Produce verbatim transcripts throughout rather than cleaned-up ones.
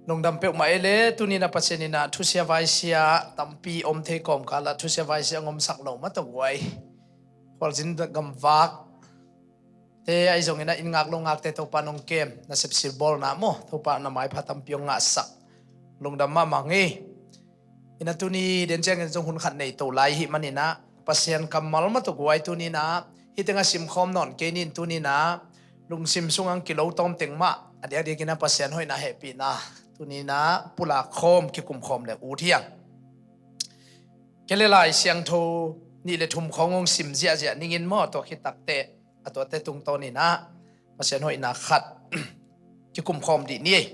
Lungdam peuhmah ei le, tuni-in ah Pasian in ah thusia vaisia tampi om thei kawmkal ah thusia vaisia hong omsak lo mah tawh guai, khualzin gamvak te ahi zongin ah inn ngak lo ngakte Topa in hong kem, nasep silbawlna maw, Topa na maipha tampi hong ngahsak. Lungdam mahmah ing ei. Ina tuni den ciangin zong hun khat nei to lai ahih manin ah Pasian kammal mah tawh guai tuni-in ah hih teng ah simkhawm nawn kei ni. Tuni-in ah lungsim sungah hong kilo tawm teng mah a diakdiakin ah Pasian hoihna hehpihna tuni-in ah pulak khawm kikum khawm le ut hi hang. Kei le Lai Siangtho nih le thum khawng hong sim ziahziah ning in maw, tua khit takteh a tuate tungtawnin ah Pasian hoihna khat kikum khawm dih ni ei.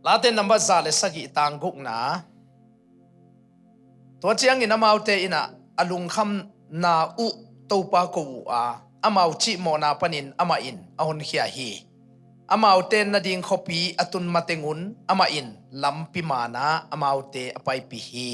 Late number za le sagih tang gukna. Tua ciangin amaute in ah a lungkhamna uh Topa ko uh a, amau cihmawhna panin amah in a honkhia hi. Amaute na ding khuapi a tun mateng un amah in lampi man ah amaute a paipih hi.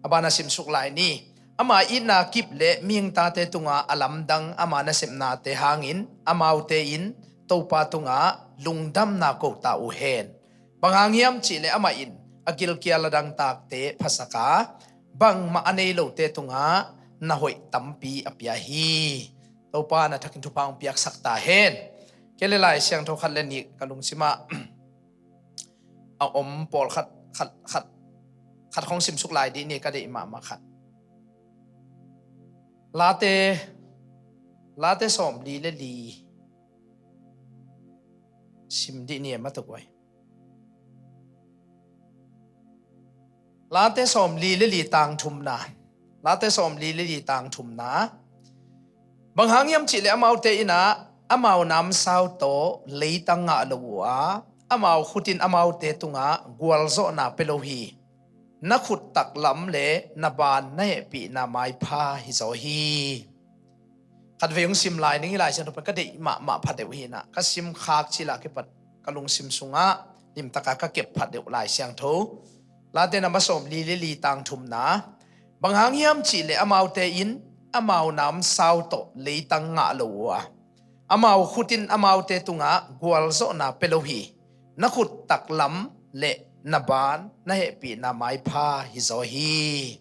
A ban ah simsuk lai ni. Ama itna kip le mihing tate tungah a lamdang ama nasepnate hangin amaute in Topa tungah lungdamna ko ta uh hen. Bang hang hiam cihleh amah in a gilkial a dangtakte phasak a, bangmah a nei lote tungah na hoih tampi a pia hi. Topa na thakin thupha hong piaksak ta hen. Kei le Lai Siangtho khat le nih ka lungsim ah a om pawlkhat khat, khat, khat khawng simsuk lai dih ni, ka deih mahmah khat. Late, Late sawmli le li sim dih ni, a mah tawh guai. Late sawmli le li tang thumna. Late sawmli le li tang thumna. Bang hang hiam cihleh amaute in ah amau namsau tawh leitang ngah lo uh a, amau khut in amaute tungah gualzawhna pia lo hi. Na khut taklam le na ban na hehpihna maipha hizaw hi. Khatvei hong sim lai ning, hih Lai Siangtho pen ka deih mahmah phadeuh hi-in ah ka sim khak cil a kipat ka lungsim sungah limtaka ka kep phadeuh Lai Siangtho. Late number sawmli le li tang thumna. Bang hang hiam cihleh amaute in amau namsau tawh leitang ngah lo uh a, amau khut in amaute tungah gualzawhna pia lo hi. Na khut taklam le na ban na hehpihna maipha hizaw hi.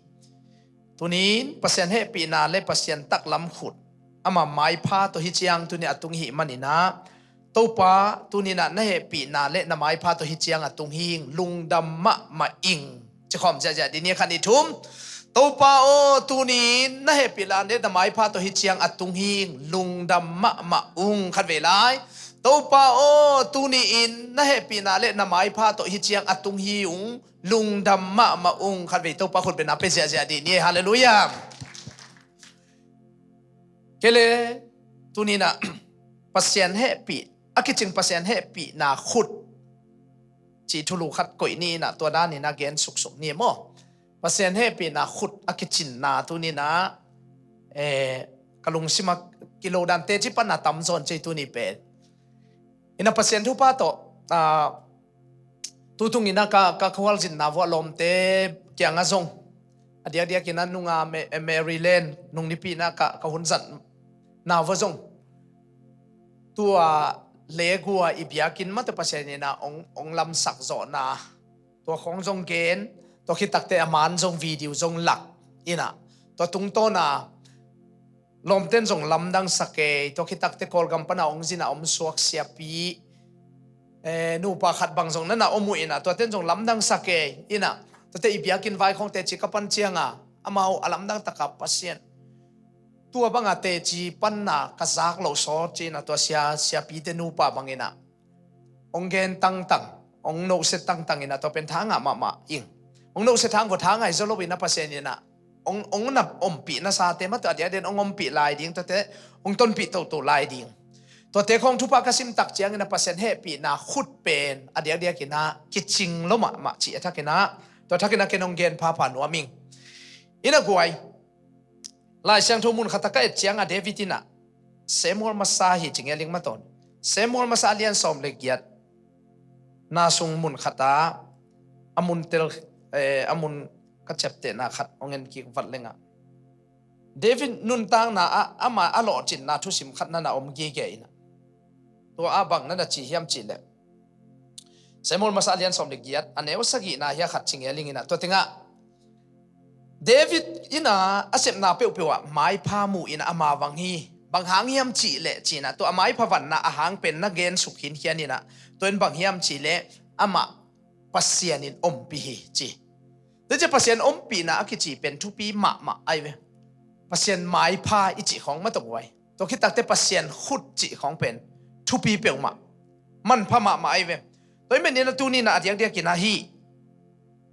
Tuni-in Pasian hehpihna le Pasian taklam khut, ama maipha tawh hih ciang tuni a tung ihih manin ah, Topa, tuni-in ah na hehpihna le na maipha tawh hih ciang a tung hi ing, lungdam mahmah ing. Ci khawm ziahziah dih ni, khat, nih, thum. Topa aw, tuni-in na hehpihna le na maipha tawh hih ciang a tung hi ing, lungdam mahmah ung. Khatvei lai. Topa aw, tuni-in na hehpihna le na maipha tawh hih ciang a tung hi ung, lungdam mahmah ung. Khatvei Topa khut bengna pia ziahziah dih ni. Halleluiah. Kei le, tuni-in ah Pasian hehpih, a kicing Pasian hehpihna khut cih thulu khat koih ni-in ah, tua danin ah gen suksuk ni maw. Pasian hehpihna khut a kicinna tuni-in ah, eh, ka lungsim ah kilo dan teci panna tamzaw in cei tuni pen. Ina Pasian thupha tawh, ah, tutung in ah ka, ka khualzinna vuah lawmte kiangah zong, a diakdiakin ah nunga Ma-, Maryland nung nipi in ah ka, ka hun zatna vuah zong, tua legua i biakinn mah tawh Pasian in ah hong, hong lamsak zawhna, tua khawng zong gen, tua khit takteh a man zong video zong lak in ah, tua tungtawn a lawmten zong lamdang sa kei, tua khit takteh Kawlgam pan a hong zin a om suak siapi, eh, nupa khat bang zong na na om uh in ah, tuaten zong lamdang sa kei in ah, tuate i biakinn vai khawng teci ka pan ciang a, amau a lamdang taka Pasian, tua bang a teci panna ka zak loh sawt ci-in ah, tua sia, siapite nupa bang in ah hong gen tangtang, hong nohset tangtang in ah, tua pen tha ngah mahmah ing. Hong nohset hang vua tha ngah hi zaw lo in ah, Pasian in ah hong, hong na ompih nasate mah tawh a diakdiakin hong ompih lai ding, tuate hong tonpih toto lai ding. Tuate khawng thupha ka sim tak ciangin ah Pasian hehpihna khut pen a diakdiakin ah kicing lo mahmah cih a thakin ah, tua thakin ah ken hong gen phapha nuam ing. In ah guai, Lai Siangtho mun khat ah ka et ciang a, David in ah, Samuel masa hi ci ngeling mah tawn. Samuel masa a lian sawm le giat na sung mun khat ah, a mun tel, eh, a mun ka ciaptehna khat hong en kik vat leng ah, David nuntakna ah ama a lawhcinna thusim khat na na om gige in ah, tua ah bang na na ci hiam cihleh, Samuel masa a lian sawm le giat, a neu sagihna hi a khat ci ngel ing in ah, tua tengah David in ah a sepna peuhpeuh ah maipha mu in ah ama vang hi. Bang hang hiam cih leh ci in ah, tua a maipha vanna a hang pen na gen suk khinkhian in ah, tua in bang hiam cih leh amah Pasian in ompih hi ci. Tua ciang Pasian ompihna a kici pen thupi mahmah ahi ve. Pasian maipha i cih khawng mah tawh guai. Tua khit takteh Pasian khut cih khawng pen thupi peuhmah, manpha mahmah ahi ve. Tua ahih manin ah tuni in ah a diakdiak in ah hih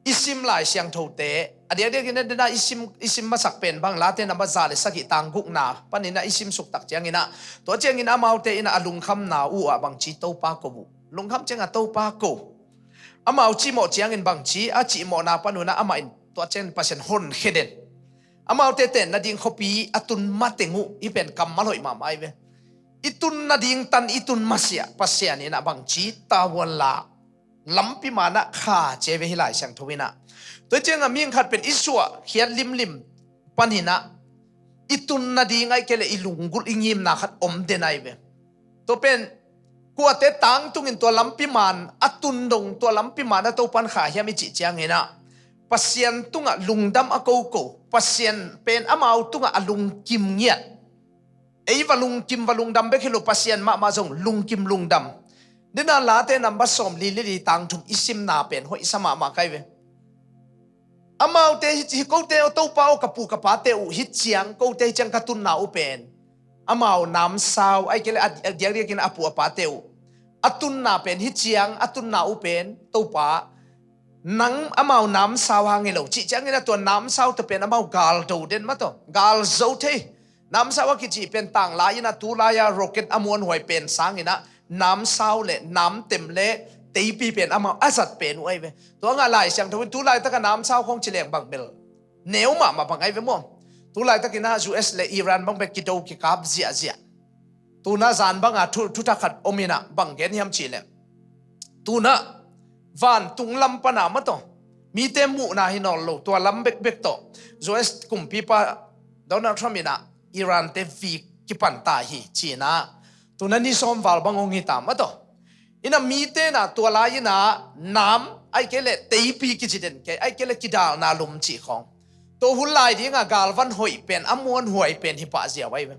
i sim Lai Siangthote a diakdiak in ah, den ah i sim, i sim masak pen bang Late number za le sagih tang gukna panin ah i sim suk tak ciangin ah, tua ciangin amaute in ah a lungkhamna uh ah bangci Topa ko uh. Lungkham ciangah Topa ko. Amau cihmawh ciangin bangci, a cihmawhna pan un ah amah in tua ciangin Pasian honkhia den. Amaute tenna ding khuapi a tun mateng uh, hih pen kammal hoih mahmah ahi ve. I tunna ding tan i tun masiah Pasian in ah bangci tavuan la, lampi man ah kha ci ahi ve hih Lai Siangtho in ah. Tua ciangah mihing khat pen i suahkhiat limlim panin ah i tunna ding ahih kei leh i lunggulh i ngimna khat om den ahi ve. Tua pen kuate tangtungin tua lampi man a tun dong, tua lampi man a Topan kha hiam i cih ciangin ah, Pasian tungah lungdam a koko, Pasian pen amau tungah a lungkim ngiat. Ei va lungkim va lungdam bek hi lo, Pasian mahmah zong lungkim lungdam. Den ah Late number sawm li le li tang thum i simna pen hoihsa mahmah ka hi ve. Amaute hi, hi kote aw, Topa aw, ka pu ka pate uh hi ciang, kote hi ciang ka tunna uh pen amau namsau, ahih kei leh a, a diakdiakin a pu a pate uh a tunna pen hi ciang, a tunna uh pen Topa nang amau namsau hang hi lo cih ciangin ah, tua namsau tawh pen amau galdo den mah tawh, galzo thei. Namsau a kici pen tanglai in ah tulai a rocket a muanhuai pen sangin ah namsau le namtem le teipi pen amau a zat pen uh ahi ve. Tua ngah Lai Siangtho in tulaitak a namsau khawng ci leng bang bel neu mahmah bang ahi ve maw. Tulaitak in ah U S le Iran bang bek kido kikap ziahziah. Tuna zan bang a thu, thuthak khat om in ah bang gen hiam cih leh, tuna vantung lam pan a mah tawh mite muhna hi nawn lo, tua lam bekbek tawh U S kumpipa Donald Trump in ah Iran te vik kipan ta hi ci in ah, tuna ni sawm val bang hong hi ta mah tawh. In ah mite in ah tua lai in ah nam ahih kei leh teipi kici den kei, ahih kei leh kidalna lum cih khawng, tua hun lai ding a galvan hoih pen, a muanhuai pen hi pah ziau ahi ve.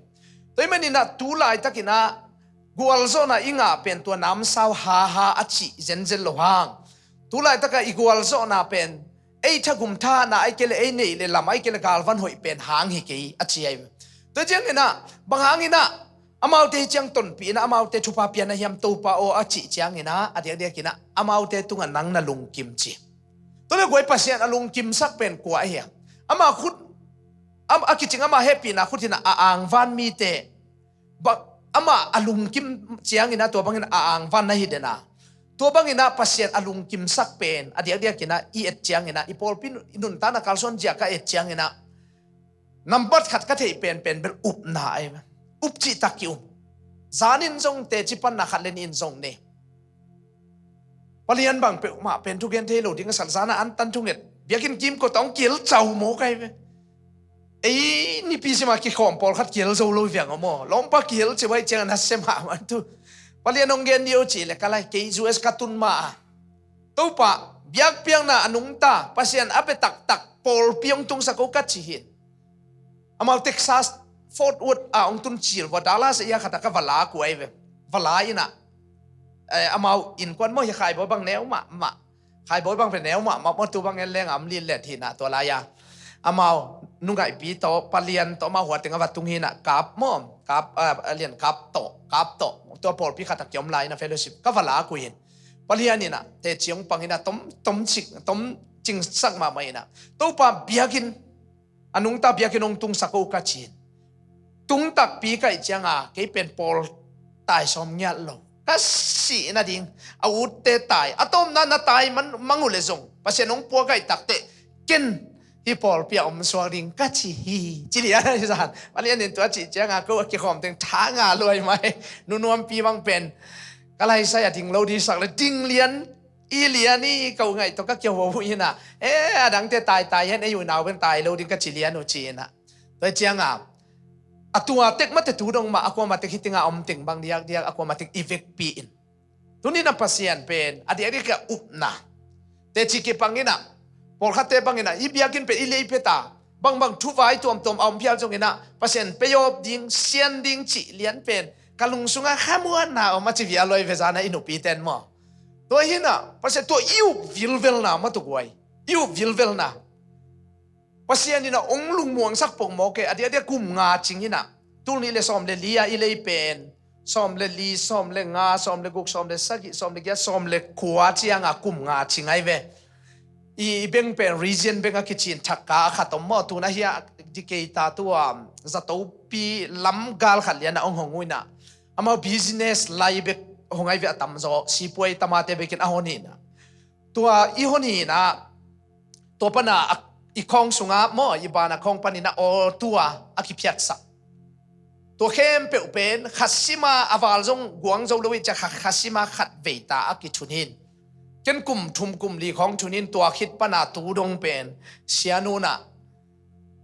Tua ahih manin ah tulaitak in ah gualzawhna i ngah pen tua namsau haha a cih zenzen lo hang, tulaitak a i gualzawhna pen ei thagum thahna ahih kei leh ei neih le lam ahih kei leh galvan hoih pen hang hi kei a ci ahi ve. Tua ciangin ah bang hangin ah amaute hi ciang tonpih in ah amaute thupha pia na hiam Topa aw a cih ciangin ah, a diakdiakin ah amaute tungah nang na lungkim ci. Tua leh guai, Pasian a lungkimsak pen kua ahi hiam? Ama khut, am, a kicing ama hehpihna khut in ah a angvan mite, bang, ama a lungkim ciangin ah tua bangin a angvan na hi den a. Tua bangin ah Pasian a lungkimsak pen a diakdiakin ah i et ciangin ah, i pawlpi nun, i nuntakna kalsuan ziak a et ciangin ah nambat khat ka theih penpen bel upna ahi ve. Up cihtak ki-um. Zanin zong teci panna khat le nih in zong nei. Palian bang peuhmah pen thugen thei lo ding a sak, zan a antan thunget, biakinn kimkot ah hong kihel cau mawk ahi ve. Ei nipi sim a kikhawm pawlkhat kihel zo lo viang aw maw. Lawmpa kihel ceu ahih ciangin a sem hah man tu. Palian hong gen dih aw cih leh ka lai, kei U S ka tun ma a, Topa biakpiakna a nungta, Pasian a bia taktak pawlpi hong tungsak o ka ci hi. Amau Texas Fort Worth a hong tun cil vua, Dallas area khat ah ka va lak uh ahi ve. Va la in ah, eh, amau innkuan maw, hi khaibawi bang neu mahmah. Khaibawi bang pen neu mahmah maw, tu bang en leng a om lillet hi in ah, tua lai-a amau nungaipi tawh, palian tawh, amau hua teng a va tung hi in ah, kap maw, kap, ah, lian kap tawh, kap tawh, tua pawlpi khat ah kiom lai in ah fellowship ka va lak uh hi in. Palian in ah teci hong pang in ah, tom, tom cing, tom cingsak mahmah in ah, Topa biakinn, a nungta biakinn hong tungsak o ka ci in. Tung takpi ka hih ciang a, kei pen pawl tai sawm ngiat lo. Ka sih nading, a utte tai, a tawpna na tai man, mang uh leh zong, Pasian hong puak ahih takteh, ken hih pawlpi ah om suak ding ka ci hi, ci lian ahi zan. Palian in tua cih ciang a, ko a kikhawm teng tha nga luai mai. Nunuampi bang pen ka laisai a ding lo ding sak leh ding lian, i lian i, ko ngaih tawh ka kia huahu in ah, eh, a dangte tai tai hen, ei unau pen tai lo ding ka ci lian uh ci in ah. Tua ciang a, a tua tek mah teh, tu dong mah, a kuamah tek hih teng a om teng bang diakdiak, a kuamah tek i vekpi in. Tuni-in ah Pasian pen a diakdiak a upna teci kipang in ah, pawlkhatte bangin ah i biakinn pen i lei pia ta, bangbang thuvai tuamtuam a om phial zongin ah Pasian pei awp ding, sian ding cih lian pen ka lung sungah khamuanna om a ci vial lo hi ve, zan a i nupite in maw. Tua hi-in ah Pasian tua i up vilvelna mah tua guai, i up vilvelna. Pasian in ah hong lungmuangsak pongmawk e, a diakdiak kum nga cing in ah, tul nih le sawm le li a i lei pen, sawm le li, sawm le nga, sawm le guk, sawm le sagih, sawm le giat, sawm le kua ciang a kum nga cing ahi ve. I, i beng pen region beng a kici in Dhaka a khat om maw, tu-in ah hi a Decatur tua zatopi lam gal khat lian ah hong hong uh in ah, amau business lai bek hong ahi ve, a tamzaw sipuai tamate bekin a hon hi in ah. Tua i hon hi in ah, tua pan a, a, i khawng sungah maw, i ban a khawng panin a aw tua a kiphiatsak. Tua khempeuh pen khat sim a, a val zong guang zo lo hi ciang kha, khat sim a khat vei ta a kithun hi in. Ken kum thum kum li khawng thun hi in, tua khit pan a tu dong pen sianu in ah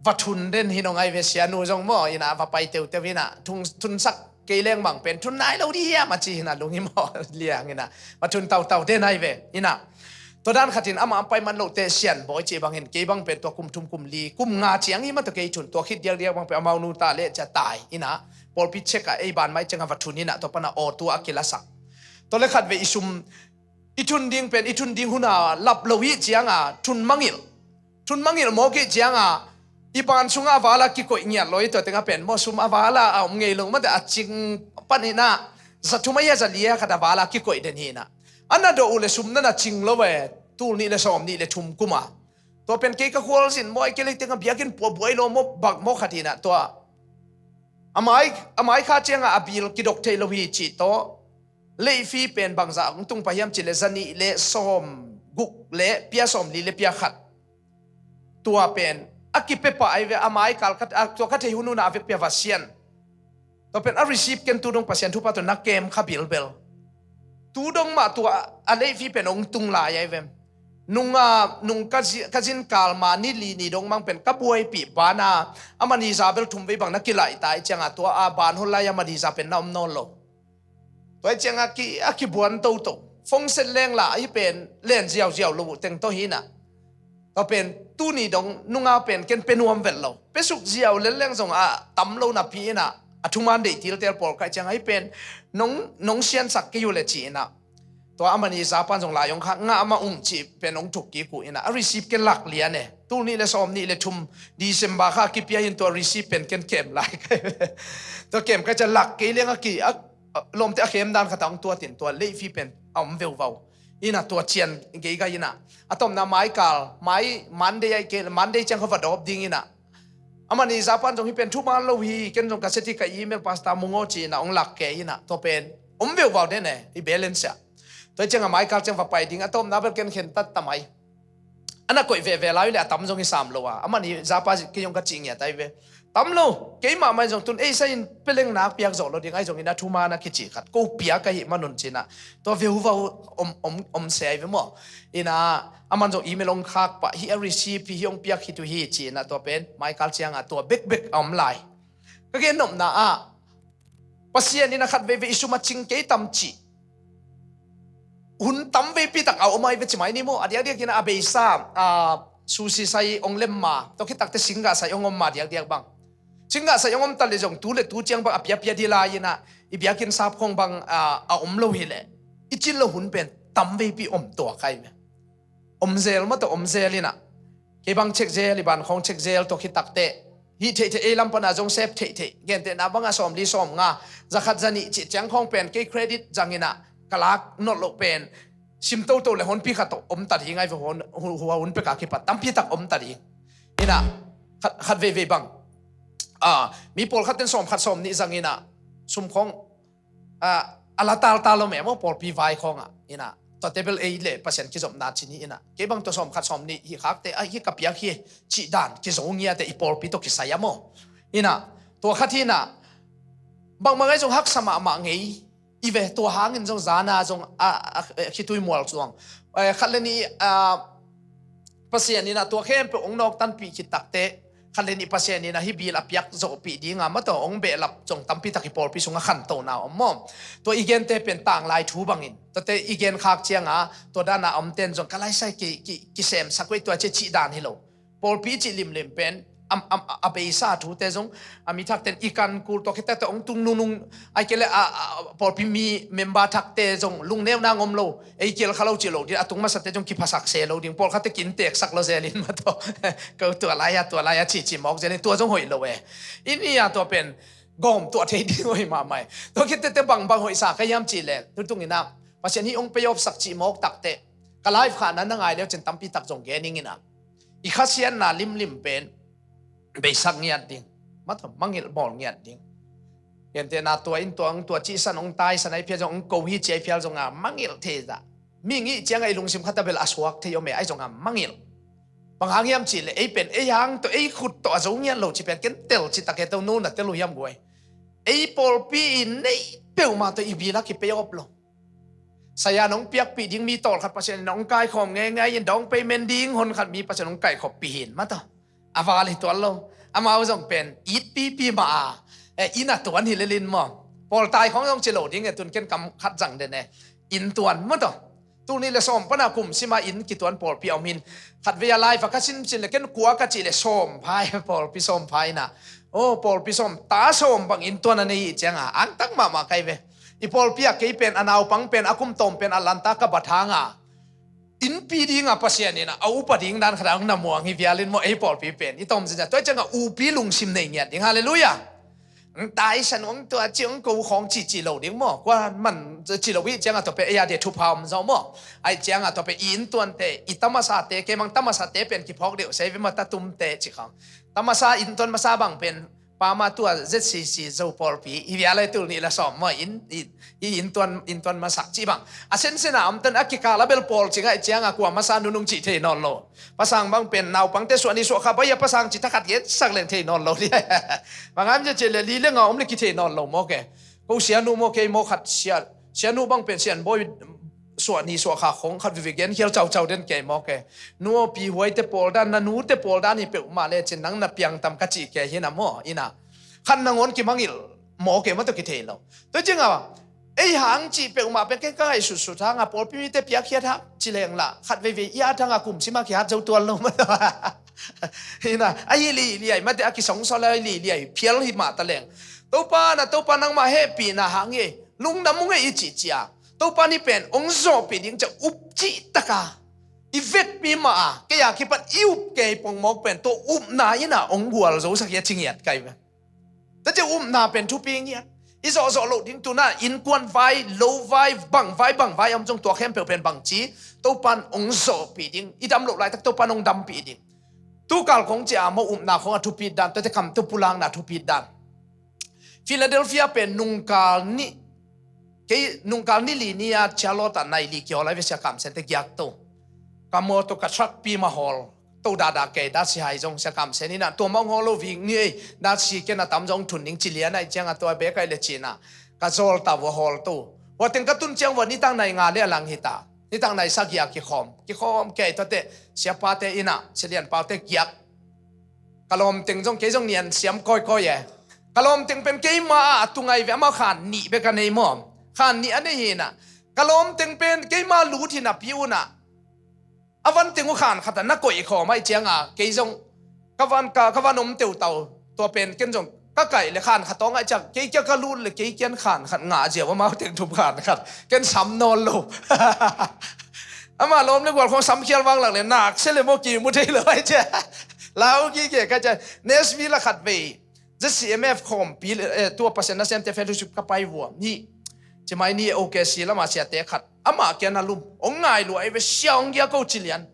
va thun den hi nong ahi ve, sianu zong maw, in ah va pai teuteu in ah, thun, thunsak kei leng bang pen thun nai lo ding hiam a ci hi in ah, lung hi maw, liang in ah va thun tautau den ahi ve in ah. Tua dan khat in amah a pai man loh teh sianbawi cih bangin kei bang pen tua kum thum kum li, kum nga ciang hi mah tawh kei thun, tua khit diakdiak bang pen amau nu ta leh cia tai in ah, pawlpi check ah ei ban mai ciang a va thun in ah, tua pan a aw tua a kilasak. Tua le khat vei i sum i thun ding pen, i thun ding hun a lap lo hi ciang a thun mangilh. Thun mangilh mawk hi ciang a, i ban sungah a val a kikoih ngiat lo hi, tua teng ah pen maw, sum a val a a om ngei lo mah teh, a cing pan in ah za thum a hia za li a khat a val a kikoih den hi in ah. A na dawh uh leh sum na na cing lo ve, tul nih le sawm nih le thum kum a. Tua pen kei ka khualzin maw, kei lei teng ah biakinn pua buai lo maw, bang maw khat hi in ah, tua a mai, a mai kha ciang a a bil kidok thei lo hi cih tawh, late fee pen bangzah hong tung pah hiam cih leh za nih le sawm guk le pia, sawm li le pia khat. Tua pen a kipia pah ahi ve, a mai kal khat, a, tua ka thei hun hun ah a vekpi a va sian. Tua pen a receive ken, tu dong Pasian thupha tawh na kem kha bilbel. Tu dong mah tua a late fee pen hong tung lai ahi ve. Nung a, nung ka zi-, ka zin kal ma ni li ni dong mang pen ka buaipih ban a, a manager bel thum vei bang na kilaih ta hi ciang a, tua a ban hon lai a manager pen na om nawn lo. Tua hi ciang a ki, a kibuan toto. Phone set leng lah, ahi pen len ziauziau lo uh teng tawh hi in ah. Tua pen tuni dong nung a pen ken pia nuam vet lo. Pia suk ziau lel leng zong a tam lo napi in ah, a thuman deih tiltel pawl ka hih ciang a, ahi pen nong, nong siansak kei uh leh ci in ah. Tua a manager pan zong lai hong khak, ngah mah ung cih pen hong thuk kik uh in ah, a receive ken lak lian e. Tul nih le sawm nih le thum December kha kipia hi in, tua receive pen ken kem lai ka hi ve. Tua kem ka hih ciang lak kei leng a ki, a, a, lawmte a khem dan khat ah hong tuat in, tua late fee pen a om veuvau in ah, tua cian gei ka hi in ah. A tawpna mai kal, mai Monday ahi kei, Monday ciang kha va dawp ding in ah. A manager pan zong hih pen thuman lo hi, ken zong ka set hi, ka email Pastor Mung aw ci in ah hong lak kei in ah, tua pen om veuvau den e, i balance ah. Tua hi ciang a mai kal ciang va pai ding, a tawpna bel ken khentat ta mai. A na koih veve lai uh leh a tam zong hi sam lo a, a manager pa kei zong ka cih ngiat ahi ve. Tam lo, keimah mah in zong tun ei sa in peleng nak piak zawh lo ding ahi zongin a thuman a kici khat ko piak ka hih man un ci in ah, tua veuvau om, om, om se ahi ve maw. In ah, aman zong email hong khak pah, hih a receive hi, hih hong piak khit uh hi ci in ah, tua pen mai kal ciang a tua bekbek a om lai. Ka gen nopna ah, Pasian in a khat veivei i sum a cing kei tam cih hun tam veipi tak a om ahi ve ci mai ni maw. A diakdiak in a beisa, a, sushi sai hong lem ma, tua khit takteh singgah sai hong om ma diakdiak bang. Singgah sai hong om ta leh zong tu le tu ciang bang a piapia ding lai in a, i biakinn sap khawng bang, a, a om lo hi leh i cin loh hun pen tam veipi om tuak ahi ve. Om zel mah tawh om zel in a, kei bang check zel, i ban khawng check zel, tua khit takteh hih theihtheih, ei lam pan a zong sep theihtheih, gentehna bang a sawmli sawmnga, za khat za nih cih ciang khawng pen kei credit zang in a, ka lak nolh loh pen sim toto le honpi khat tawh om ta ding ahi ve. Hua hun pek a kipat tampi tak om ta ding in a, khat, khat veivei bang, a, mi pawlkhat ten sawm khat sawm nih zang in a, sum khawng, a, a la taltal lo meh maw, pawlpi vai khawng ah in a, tua table ei le Pasian kizopna ci ni in a, kei bang tua sawm khat sawm nih hih khakte, a, hih ka piak hi cih dan kizo ngiat e, i pawlpi tawh kisai a maw. In a, tua khat hi in a, bangmah ngai zong haksa mahmah ngei i ve, tua hangin zong zan a zong a, a, a, khitui mual cuang. Eh, khat le nih, a, Pasian in a tua khempeuh hong nawktanpih khit takteh, Khat le nih Pasian in a hih bil a piak zawhpih dinga maw tawh hong behlap zong tampi tak i pawlpi sungah khantohna om maw? Tua i gente pen tanglai thu bangin tuate i gen khak cianga tua dana omten zong ka laisai ki, ki, kisemsak uh ei tua cia cih dan hi lo. Pawlpi cih limlim pen am, am, a beisa thute zong a mi thakten i kan kul tua khete tawh hong tung nunung ai kei le a, a, pawlpi mi member thakte zong lungneuna ngom lo. Ei kial kha lo cih lo ding a tung masate zong kiphasak se lo ding pawlkhatte kinteksak lo zelin maw tawh. Ko tua lai-a tua lai-a cihcih mawk zelin tua zong hoih lo e. I ni-a tua pen gawm tuah thei ding hoih mahmah e. Tua khit tete bangbang hoihsa ka hiam cih leh tutunginah Pasian hih hong pay off sak cih mawk takte ka live khahna na ngai leu cin tampi tak zong gen inginah i khasiatna limlim pen beisak ngiat ding, maw tawh mangilh bawl ngiat ding. Gentehna tua in tua hong tua cihsan hong taisan ai phial zong hong ko hi ci ai phial zonga mangilh thei zah. Mi ngih cianga i lungsim khata bel a suak thei om e ai zonga mangilh. Bang hang hiam cihleh ei pen ei hang tawh ei khut tawh a zo ngiat lo ci pen ken tel citak e to nuna tel uh hiam guai. Ei pawlpi i neih peuhmah tawh i bila kipei awp lo. Saya nong piakpih ding mi tawlkhat Pasian in nong kaikhawm ngeingai in dawng pei men ding honkhat mi Pasian nong kaikhawppih hin maw tawh. A val hi tuan lo. Amau zong pen it pipi mah a, eh, inn a tuan hi lelin maw? Pawltai khawng zong ci lo ding e tun ken kam khat zang den e. Inn tuan maw tawh. Tul nih le sawm pana kum sima inn kituan pawlpi a om hin. Khatvei a live a ka sinsin le ken kua ka cih le sawm phai pawlpi sawm phai na. Oh, pawlpi sawm ta sawm bang inn tuan a nei hi cianga angtang mahmah kai ve. I pawlpi a kei pen a naupang pen a kum tawm pen a lanta ka bat hanga innpi dinga Pasian in a upa ding dan khat ang na muang hi vialin maw ei pawlpi pen i tawm zia tua cianga upi lungsim nei ngiat ding. Halleluiah. Ang taisan ang tua ci ang ko khawng ci ci lo ding maw kua man ci lo hi cianga tua pe ei a de thupha om zo maw? Ai cianga tua pe i inntuante i tamasate kei mang tamasate pen kiphawk deuh sei ve maw tatumte ci khawng tamasa inntuan masa bang pen pama tua Z C C Zo pawlpi i vial ai tul nih la sawm maw in i inntuan inntuan masak ci bang a sensen a om tan a kikal a bel pawl ci ngaih cianga kua masa nunung ci thei nawn lo. Pasang bang pen naupangte suah ni suah kha bai a pasang ci thakhat gen sak leng thei nawn lo ni. Bang am ci le li le nga om le ki thei nawn lo maw ke. Ko sianu maw kei maw khat sia sianu bang pen sian bawi suah ni suah kha khong khat vivi gen khial caucau den kei maw ke. Nu aw pi huaite pawl dan na nute pawl dan hi peuhmah le cin nang na piang tam ka cih kei hi na maw ina. Khan nangawn kimangil maw ke maw tawh kithei lo. Tua cianga ei hang cih peuhmah pen ken ka ngaihsutsut hanga pawlpi mite piakkhiat hang ci leng lah khat veivei i at hanga kum sima kihat zo tuan lo maw tawh. Ina a hi lihliai mate a kisongsol a hi lihliai phial hi mah ta leng. Topa na Topa nangmah hehpihna hang hi. Lungdam ung ei i cihcia Topa ni pen ong zawhpih ding cia up cih taka i vekpi mah a kei a kipat i up kei pongmawk pen tua upna ina ong gual zosak hi a ci ngiat kai ve. Tua cia upna pen thupi ngiat i zawhzawh loh ding tuna innkuan vai lo vai bang vai bang vai om zong tua khempeuh pen bangci Topan ong zawhpih ding i dam loh laitak Topan ong dampih ding. Tukal kong cia maw upna khong a thupit dan tuate kam tu pulakna thupit dan. Philadelphia pen nungkal nih kei nungkal ni li ni a cialawta nai li kihawl ai ve sia kamsente giak to. Ka mawtaw ka truck pi ma hawl to dahdah kei datsihai zong sia kamsen ina tua mawng hawl lo vik ni ei datsi ken a tam zong thun ding ci lian ai cianga tua bek ai le cina ka zawl ta vua hawl to. Hua teng ka tun ciang vua nitak nai nga le a lang hita nitak nai sagia kikhawm kikhawm kei tuate siapate ina silianpaute giak. Ka lawmteng zong kei zong nian siam kawikawi e. Ka lawmteng pen keima a tungai ve amau khan nih bek a nei maw? Khan nih a nei hina. Ka lawmteng pen keima lut hina pi una. A van teng uh khan khata na koih khawm ai cianga kei zong ka van ka ka van om teutau tua pen ken zong ka kaih le khan khat tawng ai ciang kei kia ka lut le kei kian khan khat ngah ziau amau teng thup khan khat ken sam nawn lo. Ama lawm le gual khawng samkhial vang lak le nak se le maw kimu thei lo ai cia. Lau kike ka cia Nashville a khat vei ZCMF khawmpi le eh, tua Pasian nasemte fellowship ka pai vua ni. Cimai ni OKC lama siate khat ama kia na lum ong ngai lua ai ve sia ong gia ko cilian.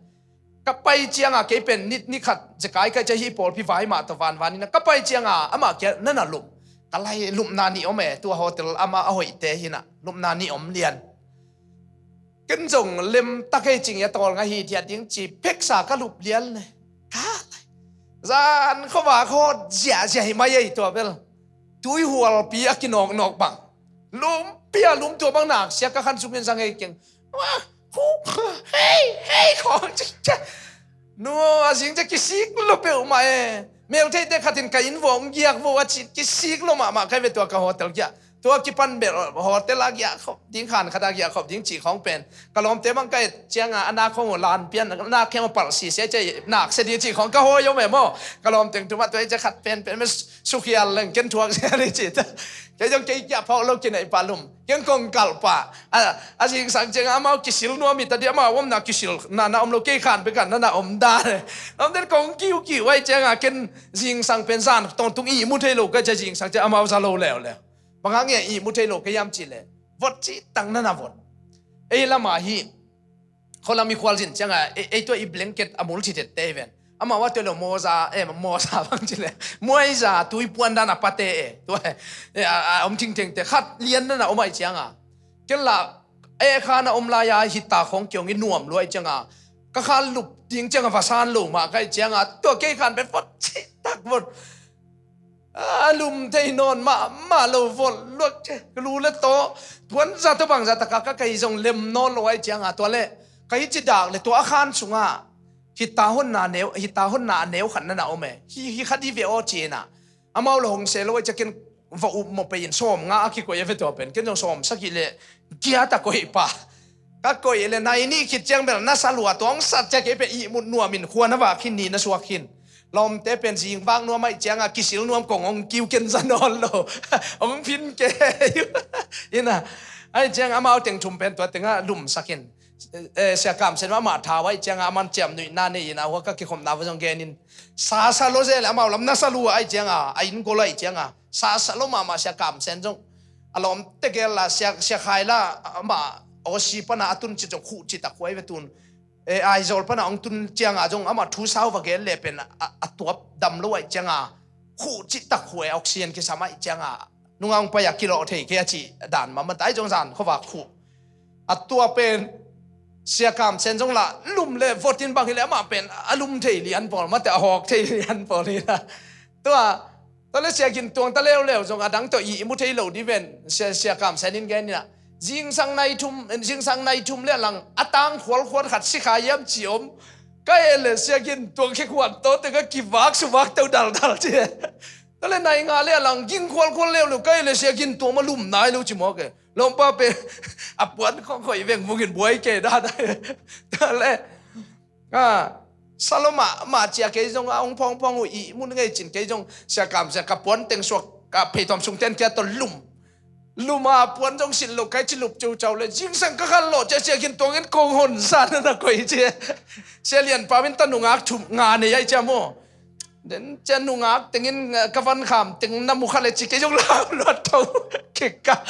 Ka pai cianga kei pen nit ni khat zekai kai cia hi pawlpi vai mah tawh vanvan ina ka pai cianga ama kia na na lum. Ka lai lupna ni om e tua hotel ama a hoihte hina lupna ni om lian. Ken zong lem tak ei cing ia tawl nga hi thiat ding ci pheksa ka lup lian le ka lai zan khova khawt ziahziah hi mai ei tua bel tui hualpi a kinawknawk bang lumpi a lum tua bang nak sia ka khan sungin zang ei keng hei hei khawng ci cia nu a zing cia kisik lo peuhmah e. Meltheite khat in ka inn vua hong giak vo a ci, kisik lo mahmah ka hi ve tua ka hotel giah. Tua kipan bel hotel a giah khop ding, khan khat a giah khop ding cih khawng pen ka lawmte bang ka et ciangin a nak khawng uh lan pian, a nak khawng uh palh sisia ci, nak sia ding cih khawng ka hawi om e maw. Ka lawm teng thum ah tua i ci khat pen pen mah sukhial leng ken thuak sia ding ci ta. Kei zong kei kiang phawk lo kinei pah lum. Ken kong kalh pah. A, a zingsang ciangin amau kisil nuam hi ta ding, amau omna kisil na na om lo, kei khan bek a na na om dan e. Lawmten kong kiukiu ahih ciangin ken zingsang pen zan tawntung ihmu thei lo ka ci a, zingsang ciang amau za lo leuleu. Bang hang e ihmu thei lo ka hiam cih leh vot cih tak na na vot. Ei lamah hi khualam i khualzin ciangin ei, ei tua i blanket a mul thithet te hi ven. Amau a tua lo mawza, eh, mawza bang ci leh muaiza tui puan dan a pate e. Tua e, a, a om thingthengte khat lian dan a om ahih ciangin. Ken lah eh khan a om lai-a hita khawng kiong i nuam lua ahih ciangin. Ka khan lup ding ciangin va san lo mah ka hih ciangin. Tua kei khan pen vot cih tak vot. A lum thei nawn mahmah lo vot luat ce. Ka lu le taw puanza tawh bangza taka ka kei zong lem nawn lo ahih ciangin tua le ka hih ci dak le tua a khan sungah hita honna neu, hita honna a neu khat na na om e. Hi, hi khat hi ve aw ci-in ah. Amau lo hong se lo ahih ciangin va up mawh pei-in sawm nga a kikoih a ve tua pen. Ken zong sawm sagih le giat a koih pah. Ka koih le nai nih khit ciang bel na sa lua, tua hong sat ciang kei pen ihmut nuamin khua na vak khin, ni na suak khin. Lawmte pen zing vak nuam ahih ciangin kisil nuam kong hong kiu ken za nawn lo. Hong phin kei. Ina. Ahih ciangin amau teng thum pen tua tengah lumsak in. Eh, Sia Kam Sen amah thau ahih ciangin aman ciamnuihna nei-in a hua ka kikhopna va zong genin. Sasa lo zel amau lam na sa lua ahih ciangin, a inn gol ahih ciangin. Sasa lo mahmah Sia Kam Sen zong. A lawmte gel la Sia, Sia Khai la amah Aussie pana a tun cit zong khuh cit a khuai ve tun. Eh, Aizawl pana hong tun ciangin zong amah thu sau va gel le pen a, a tuap dam lo ahih ciangin. Khuh cit tak khuai oxygen kisam ahih ciangin. Nungah hong pai a kilawh thei kei a cih dan mahmah ta ahih zong zan khuavak khuh. A tua pen Sia Kam Sen zong lah lum le vot in bang hi le amah pen a lum thei lian pawl, mate a hawk thei lian pawl hi la. Tua, tua le Sia Gin Tuang ta leuleu zong a dang tawh ihmu thei lo ding ven. Sia, Sia Kam Sen in gen in ah. Zingsang nai thum, zingsang nai thum le a lang a tang khualkhual khat si kha hiam ci om. Ka et le Sia Gin Tuang khekhuan tawh teng a kivak suvak teuh daldal ci. Tua le nai nga le a lang ging khualkhual leuleu ka et le Sia Gin Tuang mah lum nai lo ci mawk e. Lawmpa pen a puan khawng khoih vengvung in buai kei dan. Tua le, a, sa lo mahmah ci a kei zong a hong phawngphawng uh ihmu ngei cin kei zong Sia Kam Sen ka puan teng suak ka pheituam sung ten kia tawh lum. Lum a puan zong silh lo kai ci lup ceucau le zingsang ka khan lawh ci a Sia Gin Tuang in kong hon sa na na koih ci. Sia Lian Pau in ta nungak thum nga nei ahih ciang maw. Den cian nungak tengin, eh, ka van kham teng na mu kha le ci kei zong lau luat tho kik ka.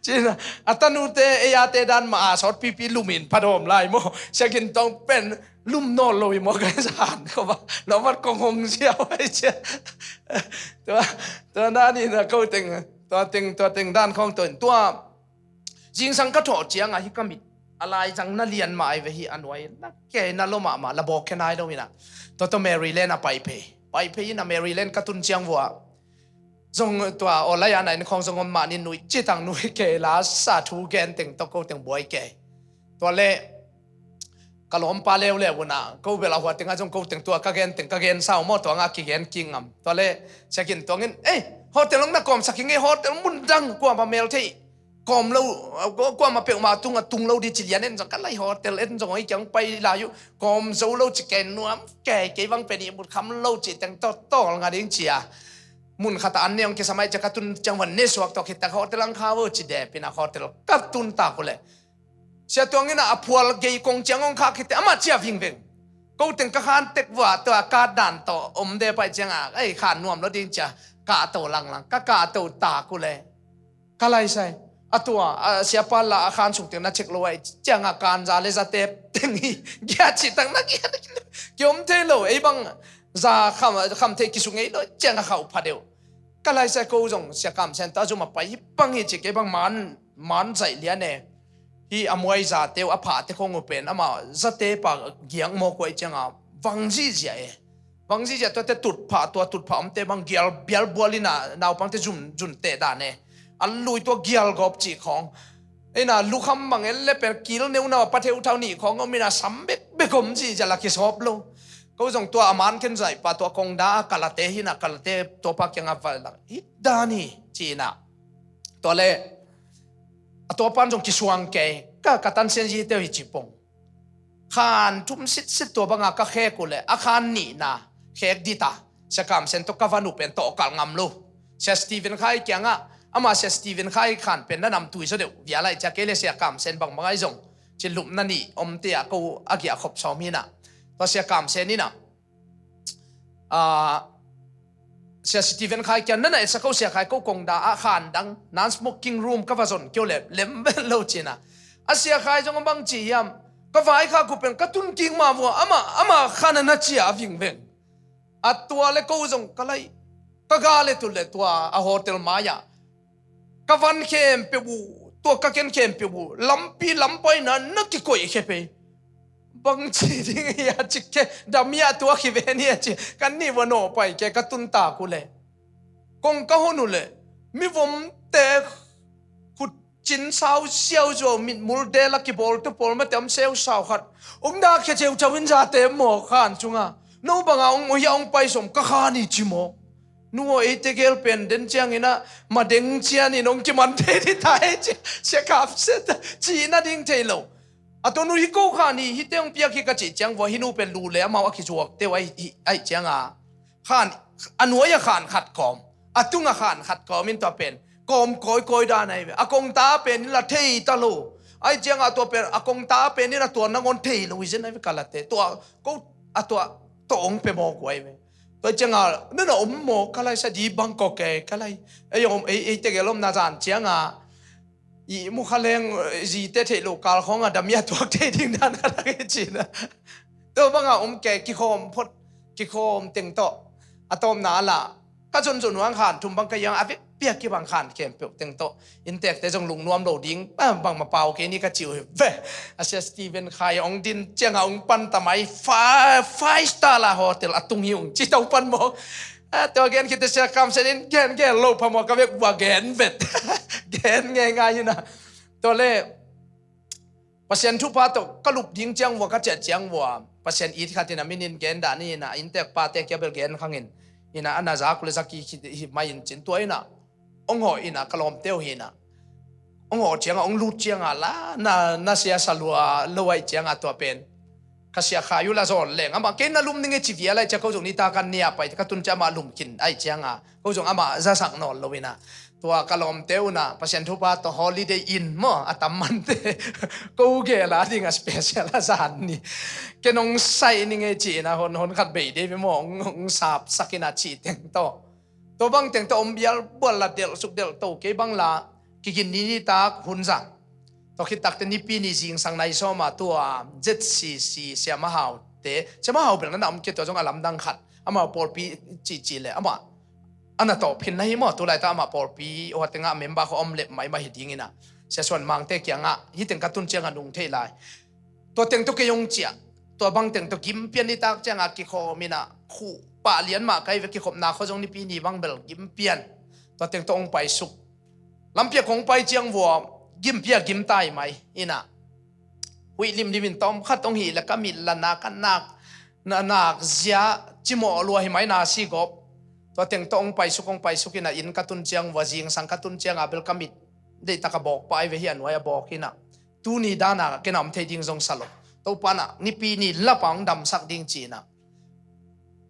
Cina, a tanute ei ate dan mah a sawt pipi lumin pha dawm lai maw. Sia Gin Tuang pen lum nawn lo hi maw ka zan ko ba. Lo mat kong hong sia wai cia. Tua, tua dan in a ko teng, tua teng, tua teng dan khawng tua in tua. Zingsang ka thawh ciangah hi ka mit a laizang na lian mah ai ve hi a nuai na kei na lo mahmah la bawk khe nai lo inah. Tua tawh Maryland a pai phei. Pai phei inah Maryland ka tun ciang vua. Zong tua aw lai a na in khawng zong om mah ni nuih citang nuih kei la sa thu gen teng tawh ko teng buai kei. Tua le ka lawmpa leuleu unah ko bel a hua tengah zong ko teng tua ka gen teng ka gen sau maw tua ngah kigen kingam. Tua le Sia Gin Tuang in, ei, hotel hong na kawmsak hi ngei, hotel mun dang kuamah mel thei. Kawm lo, kuamah peuhmah tungah tung lo di ci lian en zong ka lai hotel en zong hoi kiang pai lai uh. Kawm zo lo ci kei nuam kei, kei bang pen ihmut kham lo ci teng tawh tawl nga ding cia. Mun khatah an ne hong kisam ai cia ka tun ciang van ne suak tawh khitak hotel ang kha vo ci dep inah hotel ka tun tak uh leh. Sia Tuang inah a phual gei kong ciang hong khak khit teh amah cia vingveng. Ko teng ka khan tek vua tua kat dan tawh om de paih ciangah ei khan nuam lo ding cia kahto langlang ka kahto tak uh leh. Ka laisai a tua a siapa la a khan sung teng na cek lo ai ciangah kanza le zatep teng hi giat cih tak na giat kiom thei lo ei bang za kham, kham thei kisuk ngei lo ciangah khauh pha deuh. Ka laisai ko zong Sia Kam Sen ta zum a pai hi bang hi ci kei bang man, man zaih lian e. Hi a muai zate uh a phahte khong uh pen amah zate pa giak mawk uh ai ciangah vang zihziah e. Vang zihziah tuate tutphah, tua tutphah omte bang gial bialbual inah naupangte zun, zun teh dan e. A lui tua gial gawp cih khawng. Inah lukham bang en le pen kil neunau a pa theuthau nih khawng om inah sam bekbek om zihziah la kisawp lo. Ko zong tua a man ken zaihpa tua kongda a kalate hi na, kalate tuapa kiangah va lak hi dan hi ci-in ah. Tua le a tuapan zong kisuang kei, ka, ka tansian zite uh hi ci pong. Khan thum sitsit tua banga ka khek uh le a khan nihna khek dita Sia Kam Sen tawh ka van uh pen tawh kal ngam lo. Sia Stephen Khai kiangah, ama Sia Stephen Khai khan pen na namtui zaw deuh via lai cia kei le Sia Kam Sen bangbang ai zong ci lupna nih om tia ko a giah khop sawm hi na. Tua Sia Kam Sen in ah, ah, Sia Stephen Khai kiang na na etsa ko Sia Khai ko kongda ah khan dang non-smoking room ka va zon kio le lem lo ci-in ah. A Sia Khai zong a bang ci hiam, ka vaikhak uh pen ka tun kik mah vua ama, ama khan a na cia a vingveng. A tua le ko zong ka lai ka ga le tu le tua a hotel mai-ah ka van khempeuh uh, tua ka ken khempeuh uh lampi lampaina na kikoih khe pei. Bang ci ding hi a ci khe, dam hi a tua khi ven hi a ci. Kan nih vua nawh pai ke ka tun tak uh le kong ka hon uh le mivomte khut cin sau siau zuau mitmul del a kibawl tu pawl mate om seu sau khat ong dak khia ceu cau in zate maw khan cunga no banga ong hia ong pai sawm ka khan hi ci maw? Nu aw, ei tegel pen den ciangin ah madeng cianin ong kiman thei dita ei ci, Sia Kam Sen ta cihna ding thei lo. A tua nu hi ko khan hi, hite ong piak hi ka cih ciang vua hi nu pen lu le amau a kizuak teu ai, ai cianga khan, a nuai a khan khat kawm, a tung a khan khat kawm in tua pen kawm kawikawi dan ai ve. A kongta pen in la thei ta lo ai cianga tua pen a kongta pen in a tua nangawn thei lo hi zen ai ve ka late. Tua ko a tua tawh ong pe mawk uh ai ve. Tua cianga nana om maw ka lai sa di Bangkok e ka lai. Ei ong ei, ei tegel omna zan cianga i mukha leng zite theih lo kal khawng a dam hi a tuak thei ding dan ka lak hi cina. Tua banga om ke kikhawm phot, kikhawm teng tawh a tawmna a la ka zonzon huang khan thum bang ka hiang a vekpi a kibang khan khempeuh teng tawh inntekte zong lungnuam lo ding bangmah pau kei ni ka ci uh hi ve. A Sia Stephen Khai ong din cianga ong pan ta mai five, five star la hotel a tung hi ung ci to pan maw? A tua gen khit teh Sia Kam Sen in gen gen lo phamawh ka vek vua gen vet. Gen ngeingai hi na. Tua le Pasian thupha tawh ka lup ding ciang vua ka ciah ciang vua Pasian it khat in a min in gen dah ni in a inntek pate kia bel gen khang in in a ana zak le zaki khit hi mai in cin tua in a ong hawh in a ka lawmte uh hi in a ong hawh cianga ong lut cianga la na, na sia sa lua lo ai cianga tua pen ka Sia Khai uh la zawn leng amah kei na lum ning e ci via lai cia ko zong nita kan nia pai ka tun cia amah lum khin ai cianga ko zong amah zasak nawn lo in a tua ka lawmte uh na Pasian thupha tawh Holiday Inn maw a tam mante ko gel a ding a special a zan ni ken ong sai ning e ci in a hon, hon khat bei dei ve maw ong, ong sapsak in a ci teng tawh. Tua bang teng tawh om bial bual la delh suk delh to kei bang la kigin ni nitak hun zang. Tua khit takte nipi ni zingsang nai sawma tua Z C C Siamahau te, Siamahau bel na na om kei tua zong a lamdang khat amau pawlpi cici le amah ana tawh phin na hi maw, tu laita amah pawlpi hua tengah member kho om lep maimah hi ding in a Sia Suan Mangte kiangah hih teng ka tun ciangah nung thei lai. Tua teng tawh kei ong ciah, tua bang teng tawh gimpian nitak ciangah kikhawm in a khuh pah lian mah kai ve kikhopna kho zong nipi ni bang bel gimpian. Tua teng tawh ong paisuk. Lampi a kong pai ciang vua gimpia gimtai mai in a huih limlim in tawm khat ong hih le ka mit la nak a nak na nak zia cimawh lua hi mai na si gawp. Tua teng tawh ong paisuk ong paisuk in a inn ka tun ciang vua zingsang ka tun cianga bel ka mit deihtak a bawk pa ai ve hi a nuai a bawk in a tuni dana kei na om thei ding zong sa lo. Topa na nipi ni lapa ong damsak ding ci in a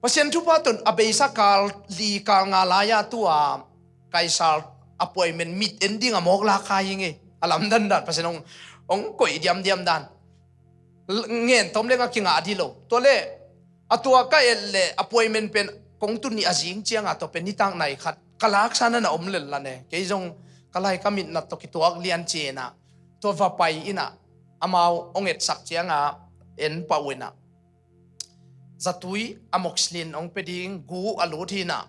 Pasian thupha tun a beisa kal li kal nga lai-a tua Kaisar appointment mit en ding a mawk lak kha hi ngei. A lamdan dan Pasian ong, ong koih diamdiam dan ngen tom leng a kingah di lo. Tua le a tua ka et le appointment pen kong tun nih a zing cianga tua pen nitak nai khat ka laksa na na om lel la ne. Kei zong ka lai ka mitnat tawh kituak lian ci in a tua va pai in a amau ong etsak cianga en pah uh in a zatui a mokslin ong pe ding gu a lut hi in a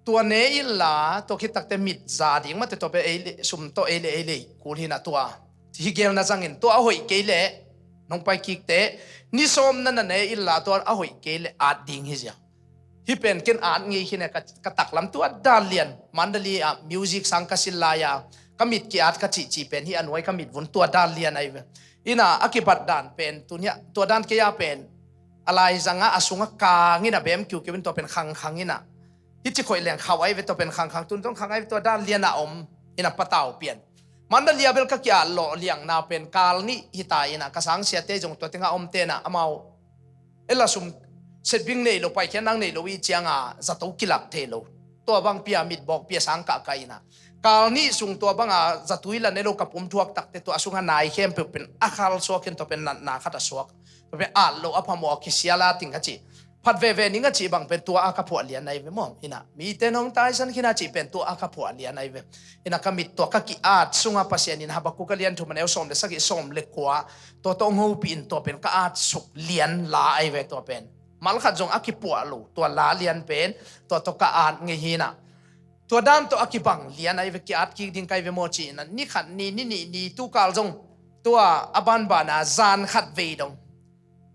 tua ne illa tua khit takte mit za ding mate tua pe ei le sum tawh ei le ei le kul hi in a tua hi gelna zangin tua a hoih kei le nong pai kikte ni sawm na na ne illa tua a hoih kei le at ding hi zia. Hih pen ken at ngei hi ne ka, ka taklam tua dan lian Mandalay ah music sang ka sil lai-a ka mit ki-at ka cihcih pen hih a nuai ka mit vun tua dan lian ai ve. In a a kibat dan pen tun hiah tua dan kei a pen a laizang a, a sung a kang in a bem kiukiu in tua pen khangkhang in a. Hih ci khoih leng khauh ahi ve, tua pen khangkhang, tun zong khang ahi ve, tua dan lian a om in a patau pian. Manda lia bel ka kia lawh liangna pen kal nih hi ta in a, ka sangsiate zong tua teng a om ten a, amau ela sum setbing nei lo, paikhiatna nei lo i ciang a zato kilak thei lo. Tua bang pia mitbawk pia sang kah kah in a, kal nih sung tua bang a zatui la ne lo ka pum thuak takte tua a sung a nai khempeuh pen a khal suak in tua pen natna khat a suak. Tua pen at lo a phamawh a kisial a ting ka ci. Phat veve ning a cih bang pen tua a ka phuah lian ahi ve maw. Hi na, mite nong taisan khin a cih pen tua a ka phuah lian ahi ve. Hi na, ka mit tua ka ki-at sungah Pasian in Habakuk a lian thum a neu sawm le sagih, sawm le kua, tua tawh hong hopih in tua pen ka at suk lian la ahi ve tua pen. Mal khat zong a kipuah lo tua la lian pen, tua tawh ka at ngei hi na. Tua dan tawh a kibang lian ahi ve, ki-at kik ding ka hi ve maw ci-in a, ni khat ni, ni nih ni, tu kal zong tua a banban a zan khat vei dong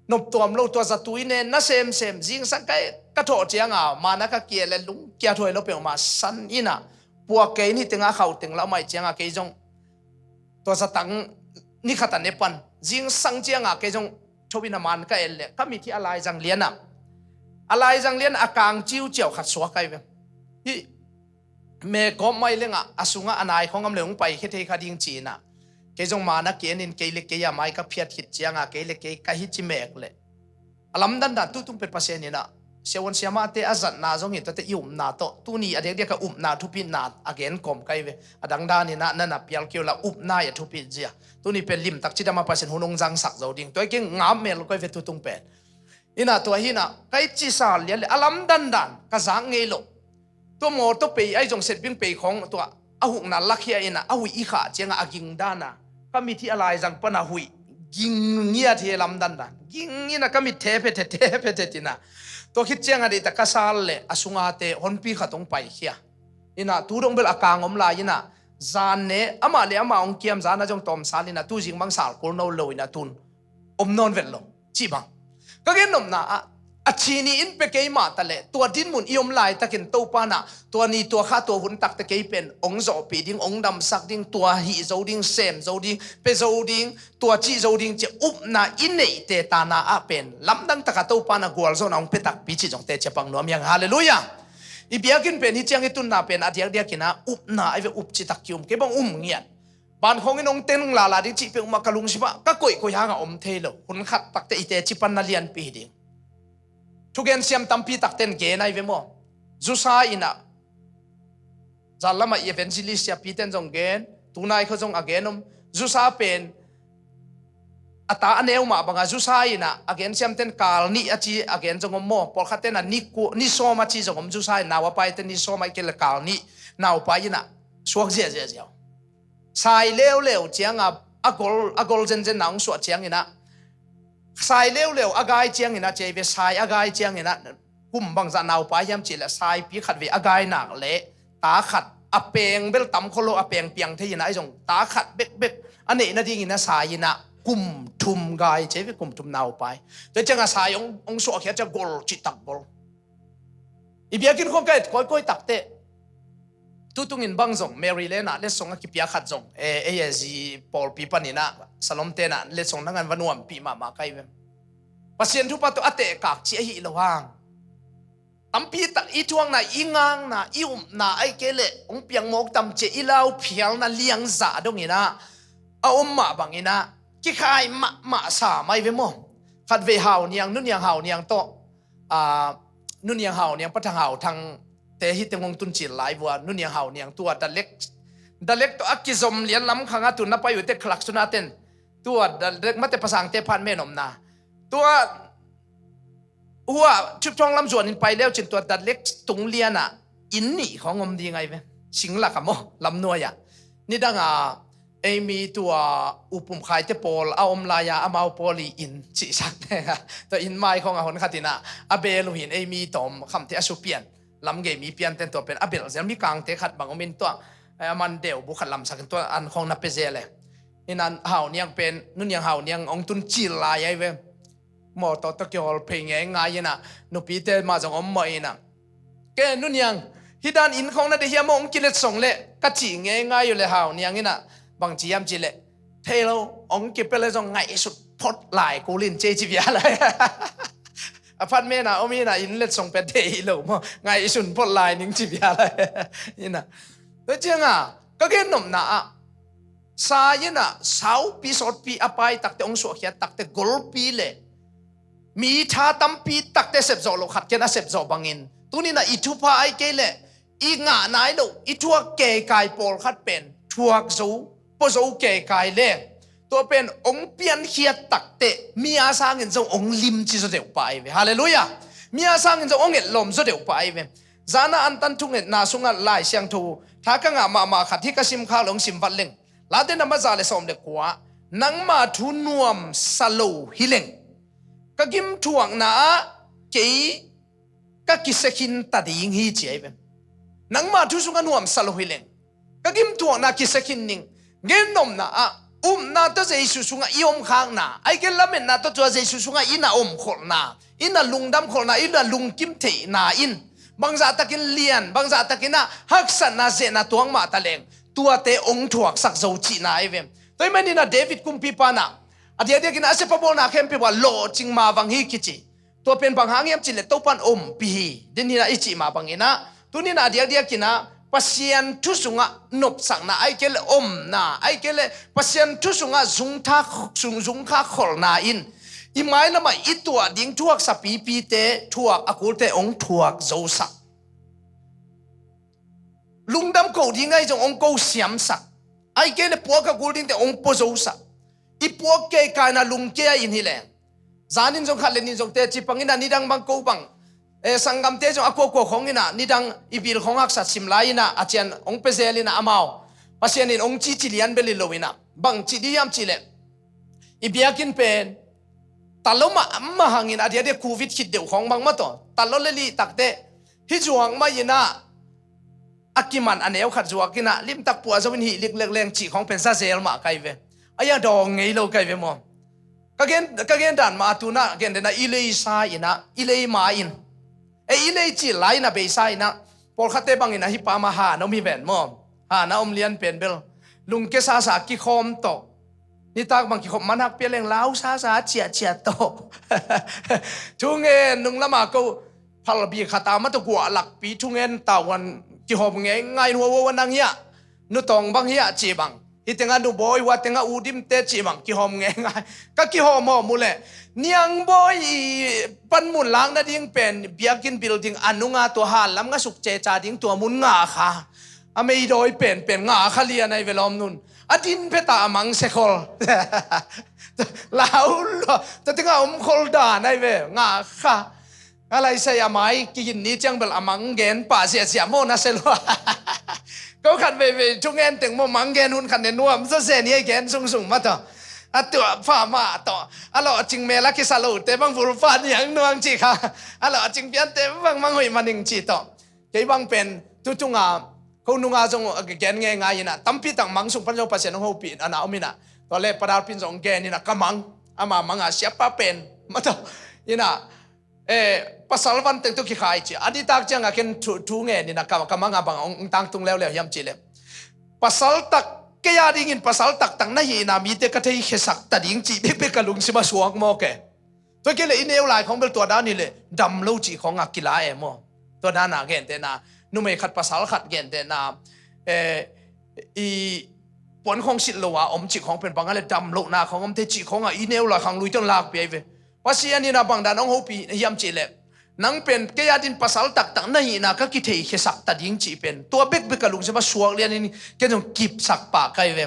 nop tuam lo, tua zatui ne na semsem, zingsang ka, ka thawh ciang a, mana ka kia le lung kia thuai lo peuhmah san in a, puak kei ni teng a khauh teng la mai ciang a kei zong tua zatang ni khat a ne pan, zingsang ciang a kei zong tho in a man ka et le, ka mit hi a laizang lian a, a laizang lian a kang ciuciau khat suak ahi ve. Hih mek gawp mai leng a, a sungah a nai khong am le hong paikhia thei kha ding ci-in a, kei zong mana kei en in kei le kei a mai ka phiat khit ciang a, kei le kei ka hi ci mek le. A lamdandan tutung pet Pasian in a, siavuan siamahte a zatna zong hi tate i upna tawh, tuni a diakdiak a upna thupitna a gen kawm ka hi ve. A dangdan in a, na na pial kei uh la upna hi a thupit zia. Tuni pen limtak cidam a Pasian hun hong zangsak zo ding. Tua hi kei ngam mel lo ka hi ve tutung pen. Hi na, tua hi na, ka i ci sal lian le, a lamdandan ka zak ngei lo. Tua mawtaw pei ahi zong setbing pei khong tua a hukna lakhia in a, a huih i khah ciang a, a ging dan a, ka mit hi a laizang pan a huih ging ngiat hi a lamdandan. Ging in a ka mit thephethet, thephethet in a. Tua khit ciang a deihtak ka sal le a sungate honpi khat hong paikhia. Hi na, tu dong bel a kang om lai in a, zan ne, amah le amah hong kiam zan a zong tawm sal in a, tu zing bang sal kul no lo in a tun om nawn vet lo. Cih bang ka gen nopna ah, a ci ni in pe kei mah ta leh, tua dinmun i om laitakin Topa na, tua ni tua kha tua hun takte kei pen hong zawhpih ding, hong damsak ding, tua hih zo ding, sem zo ding, pe zo ding, tua cih zo ding ci-a upna i neihte tana ah pen lamdang taka Topa na gualzawhna hong pe takpi cih zong teci a pang nuam hi hang. Halleluiah. I biakinn pen hi ciang i tunna pen a diakdiak in a upna ahi ve, up citak ki-um, kei bang um ngiat. Ban khawng in hong teng lala ding cih peuhmah ka lungsim ah ka koihkoih hang a om thei lo. Hun khat takte i teci panna lianpi hi ding. Thugen siam tampi takte in gen ahi ve maw. Zusa in a, zan lam ah evangelist siapite in zong gen, tunai khawng zong a gen om. Zusa pen a ta a neu mah bang a, zusa in a, a gen siamte in kal nih a ci a gen zong om maw. Pawlkhatte in a ni ku-, ni sawm a ci zong om, zusa in nau a paite ni sawm a, ahih kei leh kal nih nau pai in a suak ziahziah ziau. Sai leuleu ciang a, a gol, a gol zenzen na hong suah ciang in a, sai leuleu a gai ciang in a, ci ahi ve, sai a gai ciang in a, kum bangzah nau pai hiam cih leh, saipi khat vei a gai nak leh, ta khat a peng bel tam kholo, a peng piang thei in a, ahi zong ta khat bekbek a neih nading in a sai in a, kum thum gai, ci ahi ve, kum thum nau pai. Tua ciang a sai hong, hong suahkhiat ciang gol cihtak gol. I biakinn khawng ka et kawikawi takte, tutung in bang zong Maryland ah letsong a kipia khat zong, eh, A A Z pawlpi pan in a, Shalom te in a letsong nangawn va nuampih mahmah ka hi ve. Pasian thupha tawh a tehkak cih ahi lo hang, tampi tak i thuakna, i ngakna, i upna, ahih kei leh hong piang mawk tam ci-a i lau phialna liangzah dong in a, a om mah bang in a, kikhai mahmah sa mai ve maw. Khat vei Hau Niang, Nu Niang Hau Niang tawh, ah, Nu Niang Hau Niang, Pa Thang Hau Thang te hi teng hong tun cil lai vua, Nu Niang Hau Niang tua Dalek, Dalek tawh a kizom lian lam khang a tun na pai uh te, Khlak Suna ten tua Dalek mate pasangte phan men omna. Tua hua Thip Thawng lam zuan in pai leu cin tua Dalek tung lian ah inn nih khawng om ding ahi ve. Singlak a maw, lamnuai ah. Nidang a, ei mi tua U Pum Khaite pawl a om lai-a amau pawl i inn cihsak te a, tua inn mai khawng a hon khat in a, a bel uh hi in ei mi tawm khamte a su pian, lamgei mi pianten tua pen a belh zel, mi kangte khat bang om in tua, eh, a man deuh bu khat lamsak in tua an khawng na pia zel e. In a Hau Niang pen, Nu Niang Hau Niang hong tun cil lai ahi ve. Mawtaw tawh kihawl phei ngeingai in a, nupite mah zong om mawh in a. Ke Nu Niang, hih dan inn khawng na deih hiam maw, hong kiletsong leh, ka cih ngeingai uh leh Hau Niang in a, bang ci hiam cih leh, thei lo, hong kipia leh zong ngaihsut phot lai kul in, ci ci bia lai. A phat mena om ina inn letsong pia dei hi lo maw. Ngaihsun phot lai ning ci bia lai. Ina. Tua cianga ka gen nopna ah sa ina saupi sawtpi a pai takte hong suahkhiat takte golpi le mi tha tampi takte sepzawh lo khat ken a sepzawh bangin tunina i thupha ai kei le i ngah nai lo i thuak kekai pawlkhat pen thuak zo pua zo kekai le tua pen hong piankhiat takte mi a sangin zong hong lim ci zaw deuh pah ai ve. Halleluiah. Mi a sangin zong hong etlawm zaw deuh pah ai ve. Zana antan thungetna sungah Lai Siangtho tha ka ngah mahmah khat hi ka sim khak le hong sim vat leng. Late na maza le sawm le kua nangma thu nuam sa lo hi leng ka gimthuakna ah kei ka kisia khin ta ding hi ci ai ve. Nangma thu sungah nuam sa lo hi leng ka gimthuakna kisia khin ning. Gen nopna ah upna tawh Jesu sungah i om khakna ai ke lametna tawh tua Jesu sungah i na om kholhna i na lungdam kholhna i na lungkim theihna in bangzah takin lian bangzah takin ah haksatna zehna tuang mah ta leng tuate hong thuaksak zo cihna ai ve. Tua i manin ah David kumpipa na a diakdiakin ah a siapa bawlna khempeuh ah lawhcing mavang hi kici. Tua pen bang hang hiam cih leh Topan ompih hi. Denina i cih mah banginah tuninah a diakdiakin ah Pasian thu sungah nopsakna ai kei leh omna ai kei leh Pasian thu sungah zungtha sung zungkha kholhna in i mailamah i tuah ding thuaksa pipite thuak a kulte hong thuak zosak. Lungdam ko ding ahi zong hong ko siamsak. Ai kei le puak a kul dingte hong pua zosak. I puak kei kaina lungkia in hi leng zanin zong khat le nin zong teci pangin a nidang bang ko bang eh, sanggamte zong a kuakua khong inah nidang i bil khong haksat sim lai inah a cian hong pia zel inah amau Pasian in hong cici lian bel hi lo inah bang ci di hiam cih leh i biakinn pen talo mah mah hangin a diadia covid khit deuh khong bang mah tawh talo le lih takte hi zuak mah inah a kiman a neu khat zuak inah limtak puah zo in hih liklek leng cih khong pen za zel mah kai ve. A ia dawng ngei lo kai ve maw? Ka gen ka gen dan mah a tunah gen dena i lei sa inah i lei ma in e i lei cih lai inah beisa inah pawlkhatte bangin a hi pa mah han om hi ven maw? Han a om lian pen bel lungke sasa kikhawm tawh nitak bang kikhop manak pia leng lau sasa ciahciah tawh thu ngen nung lama ko phalbi khata mah tawh guah lakpi thu ngen tauan kihawm ngei ngai in huahuahuan ang hiah nutawng bang hiah ci bang hi tengah nubawi hua tengah udimte ci bang kihawm ngei ngai ka kihawm hawm uh leh niangbawi i panmun lak nading pen biakinn building a nunga tua hanlam nga suk ceca ding tua mun ngah kha a meidawi penpen ngah kha lian ai ve lawm nun a din peta a mang sekhol lau lo tua tengah om khol dan ai ve ngah kha a laisai a mai kigin ni ciang bel a mang gen pah ziahziah maw na se lo ko khat veivei thu ngen teng maw mang gen hun khat ne nuam zawzen hi a gen sungsung mah tawh a tuah pha mah tawh a lawhcing mel a kisa lote bang vulpa niang nuang cih kha a lawhcing piante bang mang hoih maning cih tawh kei bang pen tutunga ko nunga zong gen ngei ngai inah tampi tak mang sung pan zong Pasian hong hopih a na om inah tua le padalpin zong gen inah ka mang ama manga siapa pen mah tawh inah eh, pasal van teng tu kikhai ci a nitak cianga ken thu ngen inah ka manga bang ong tangtung leuleu hiam cih leh pasal tak kei a dingin pasal taktak na hihna mite ka theikhiasak ta ding cih bekbek ka lungsim a suak maw ke. Tua kei le i neu lai khong bel tua dan hi le dam lo cih khong a kila e maw? Tua dana gentehna numei khat pasal khat gentehna eh, i puan khong sit lo a om cih khong pen banga le dam lohna khong om te cih khong a i neu lai khang lui ton lak piai ve. Pasian in a bang dan hong hopih hiam cih leh nang pen kei a din pasal taktak na hihna ka kitheikhiasak ta ding cih pen tua bekbek a lungsim a suak lianin ken zong kipsak pah kai ve.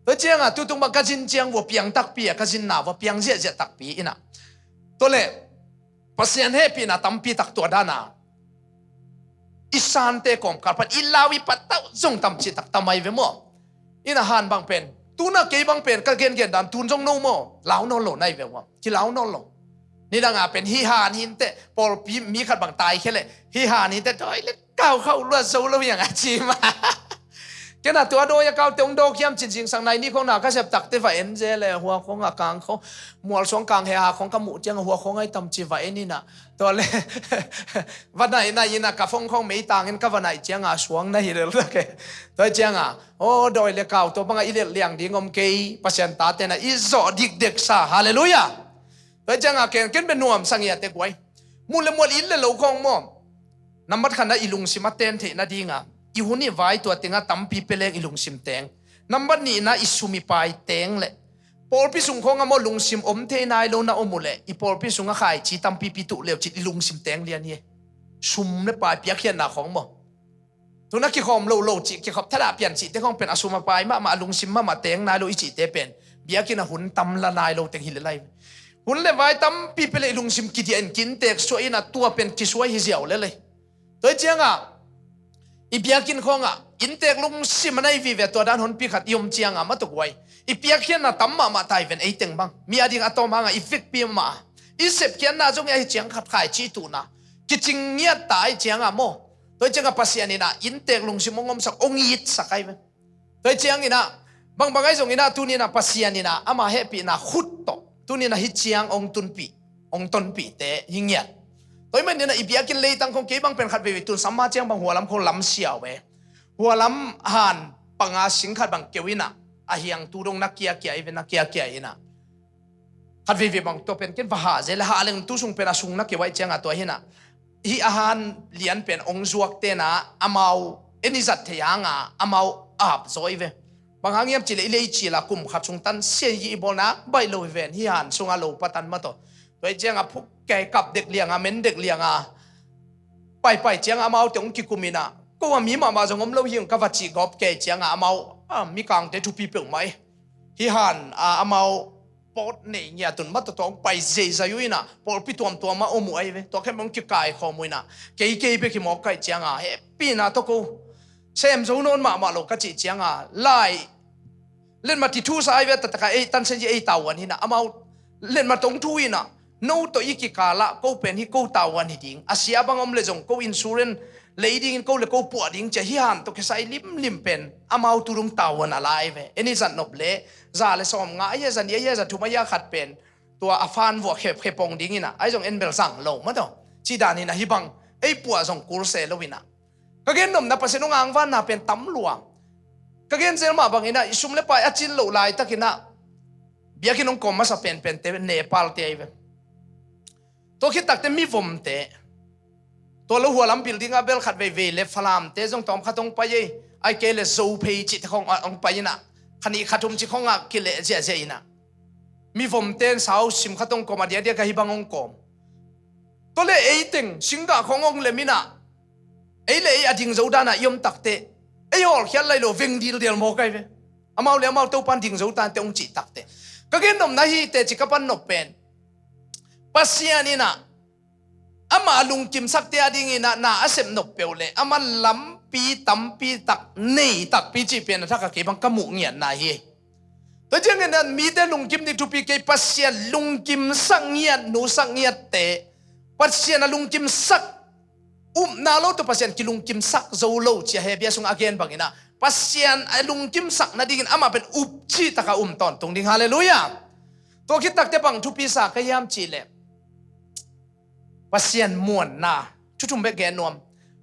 Tua cianga tutung bang ka zin ciang vua piang takpi a ka zinna vua piang ziahziah takpi inah tua le Pasian hehpihna tampi tak tua dana i sante kawmkal pan i lau i patauh zong tam cih tak tamai ve maw? Ina han bang pen tuna kei bang pen ka gengen dan tun zong no maw lau nawn lo nai ve maw kilau nawn lo. Nidanga pen hi han hinte pawlpi mi khat bang tai khia le hi han hinte dawi le kau khauh luat zo lo hiang a ci mah. Kena tua dawi a kaute hong dawk hiam cin zingsang nai ni khong na ka sep takte va en ze le hua khong a kang khong mual suang kang he ha khong ka muh tiang a hua khong ai tam ci va en ina tua le va nai nai ina ka phong khong meitangin ka va nai cianga suang na hi lel ke. Tua cianga aw dawi le kau tua banga i lel liang ding om kei Pasian ta tena i zawh dikdek sa. Halleluiah. Tua cianga ken ken be nuam sang ia te guai. Mun le mual, inn le lo khawng maw, nambat khatna i lungsim a ten theih nadinga i hun i vai tua tengah tampi pia leng i lungsim teng. Nambat nihna i sum i pai teng le pawlpi sung khawngah maw lungsim om thei nai lo na om uh leh i pawlpi sungah khaici tampipi tuh leu cin i lungsim teng lian hi. Sum le pai piakkhiatna khawng maw, tuna kikhawm lo lo cih, kikhop thadah pian cihte khawng pen a sum a pai mahmah, a lungsim mahmah teng nai lo i cihte pen biakinn a hun tam la nai lo teng hi le lai. Hun le vai tampi pia le i lungsim kidiah in kintek suah in a tua pen kisuai hi ziau le lei. Tua hi cianga i biakinn khawngah inntek lungsim a nei vive tua dan honpi khat i om cianga matuak huai i piakkhiatna tam mahmah tai ven. Ei teng bang mi a ding a tawm hanga i vekpi mah a i sepkhiatna zong i ahi ciang khat khaici tuhna kicing ngiat ta ahi cianga maw, tua hi cianga Pasian inah inntek lungsim ong omsak, ong itsak ahi ven. Tua hi cianginah bangbang ahi zonginah tuninah Pasian inah ama hehpihna khut tawh tuninah hi ciang ong tunpih, ong tonpihte hi ngiat. Tua hi maninah i biakinn leitang khong kei bang pen khat veivei tun samma ciang bang hualam khong lamsiau e. Hualam han panga sing khat bang keu inah a hiangtu dong na kiakia i ve, na kiakia inah khat veivei bang tua pen ken va hah zel le hah leng tu sung pen a sung na keu ahi cianga tua hinah hi a han lian pen ong zuak tena amau en i zat thei hanga amau ap zaw i ve. Bang hang hiam cih le i lei cila kum khat sung tan sia i bawlna baih lo hi ven, hi han sunga lo patan mataw. Tua hi cianga phuk kei kap dek lianga, men dek lianga paipai cianga amaute ong kikum inah ko a mi mahmah zong om lo hi ung ka va cih gawp kei cianga amau a mikangte thupi peuhmah i hi han a amau pawt nei ngiatun matawtawh ong pai zeizai uh inah pawlpi tuamtuamah om uh ahi ve. Tua khempeuh ong kikaikhawm uh inah kei kei bek hi mawk kaih cianga hehpihna tawh ko sem zo nawn mahmah lo ka cih cianga lai letmat i thusa ahi ve. Tatakah ei tansen ci ei tavuan hinah amau letmat ong thu inah no tawh i kikalah ko pen hi ko tavuan hi ding, a sia bang om le zong ko insurance lei dingin ko le ko puah ding cia hi han tawh kisai limlim pen amau tu dong tavuan a lai ve. En i zat nop le za le sawm nga ahi a zan i ahi a za thum ahi a khat pen tua a fan vuah khep khepong dinginah ahi zong en bel zang lo mataw. Ci daninah hi bang ei puah zong kul se lo inah ka gen nopna Pasian ong angvanna pen tam luang. Ka gen zel mah banginah i sum le pai a cin loh laitakinah biakinn ong kawm masa penpente Nepal te ahi ve. Tua khittakte mivomte tua lo hualam building ah bel khat veivei le Falamte zong tawm khat ong pai ei. Ai kei le Zophei cihte khong ong pai inah khanih khathum cih khongah kileh ziahziah inah mivomte sau sim khat ong kawm a diakdiak ahi bang ong kawm. Tua le ei teng singgah khong ong lem inah ei le ei a ding zo danah i om takte ei hawlkhiat lai lo veng dildel mawk ahi ve. Amau le amau Topan ding zo tante ong cih takte ka gen nopna hi teci ka pan nop pen Pasian inah amah a lungkimsakte a dinginah na a sep nop peuh le aman lampi tampi tak nei takpi cih pen a thak a kei bang ka muh ngiatna hi. Tua ciangin a mite lungkim ding thupi kei, Pasian lungkimsak ngiat, nusak ngiatte Pasian a lungkimsak upna lo tawh Pasian kilungkimsak zo lo cia he bia sung a gen banginah Pasian a lungkimsak nadingin amah pen upcih taka um tawntung ding. Halleluiah. Tua khittakte bang thupi sa ka hiam cihleh Pasian muanna, thuthum bek gen nuam.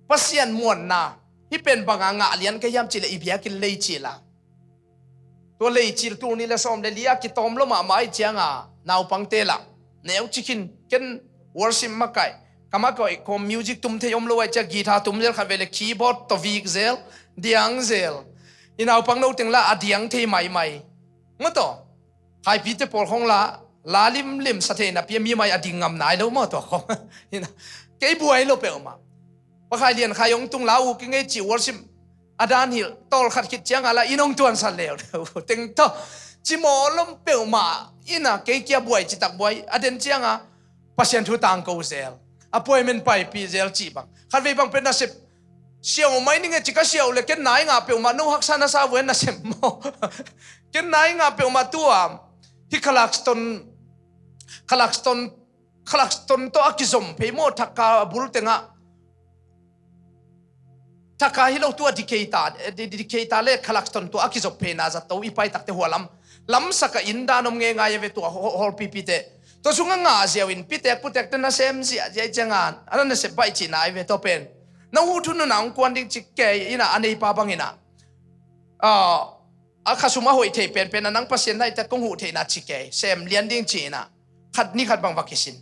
Pasian muanna hi pen banga ngah lian ka hiam cihleh i biakinn lei cila tua lei cil tul ni le sawm le li a kitawm lo mahmah ahi cianga naupangte lah neu cikhin ken worship makaih ka makaih kawm music tum thei om lo ahi cia guitar tum zel khat vei le keyboard tawh vik zel diang zel i naupang no teng lah a diang thei maimai. Mataw khaipite pawl khong lah la limlim sa theihna pia mi mai a ding ngam nai lo maw tua khong. Kei buai lo peuhmah. Pakhai lian khai ong tung la u kingei ci worship a dan hilh tawl khat khit cianga la inn ong tuansan leuleu teng thaw cimawh lom peuhmah ina kei kia buai citak buai a den cianga Pasian thu tangko zel a puaimen paipih zel cih bang khatvei bang pen nasep siau mai ninge ci ka siau le ken nai ngah peuhmah no haksa na sa vuen nasem maw? Ken nai ngah peuhmah tua hi Clarkston Clarkston Clarkston tawh a kizom phei maw thakka bul tengah thakka hi lo tua Decatur Decatur le Clarkston tua a kizop pheina zato i pai takte hualam lamsaka inn dan om ngeingai a ve tua hawlpipite tua sunga ngah ziau in pitek putekte nasem ziahziah i cianga a na nasep baih cihna i ve tua pen na huhthununa hong kuan ding ci kei ina a neipa bangina a khasum a hoih thei penpen a nang Pasian na ita kong huh theihna ci kei sem lian ding ci ina khat ni khat bang va kisin.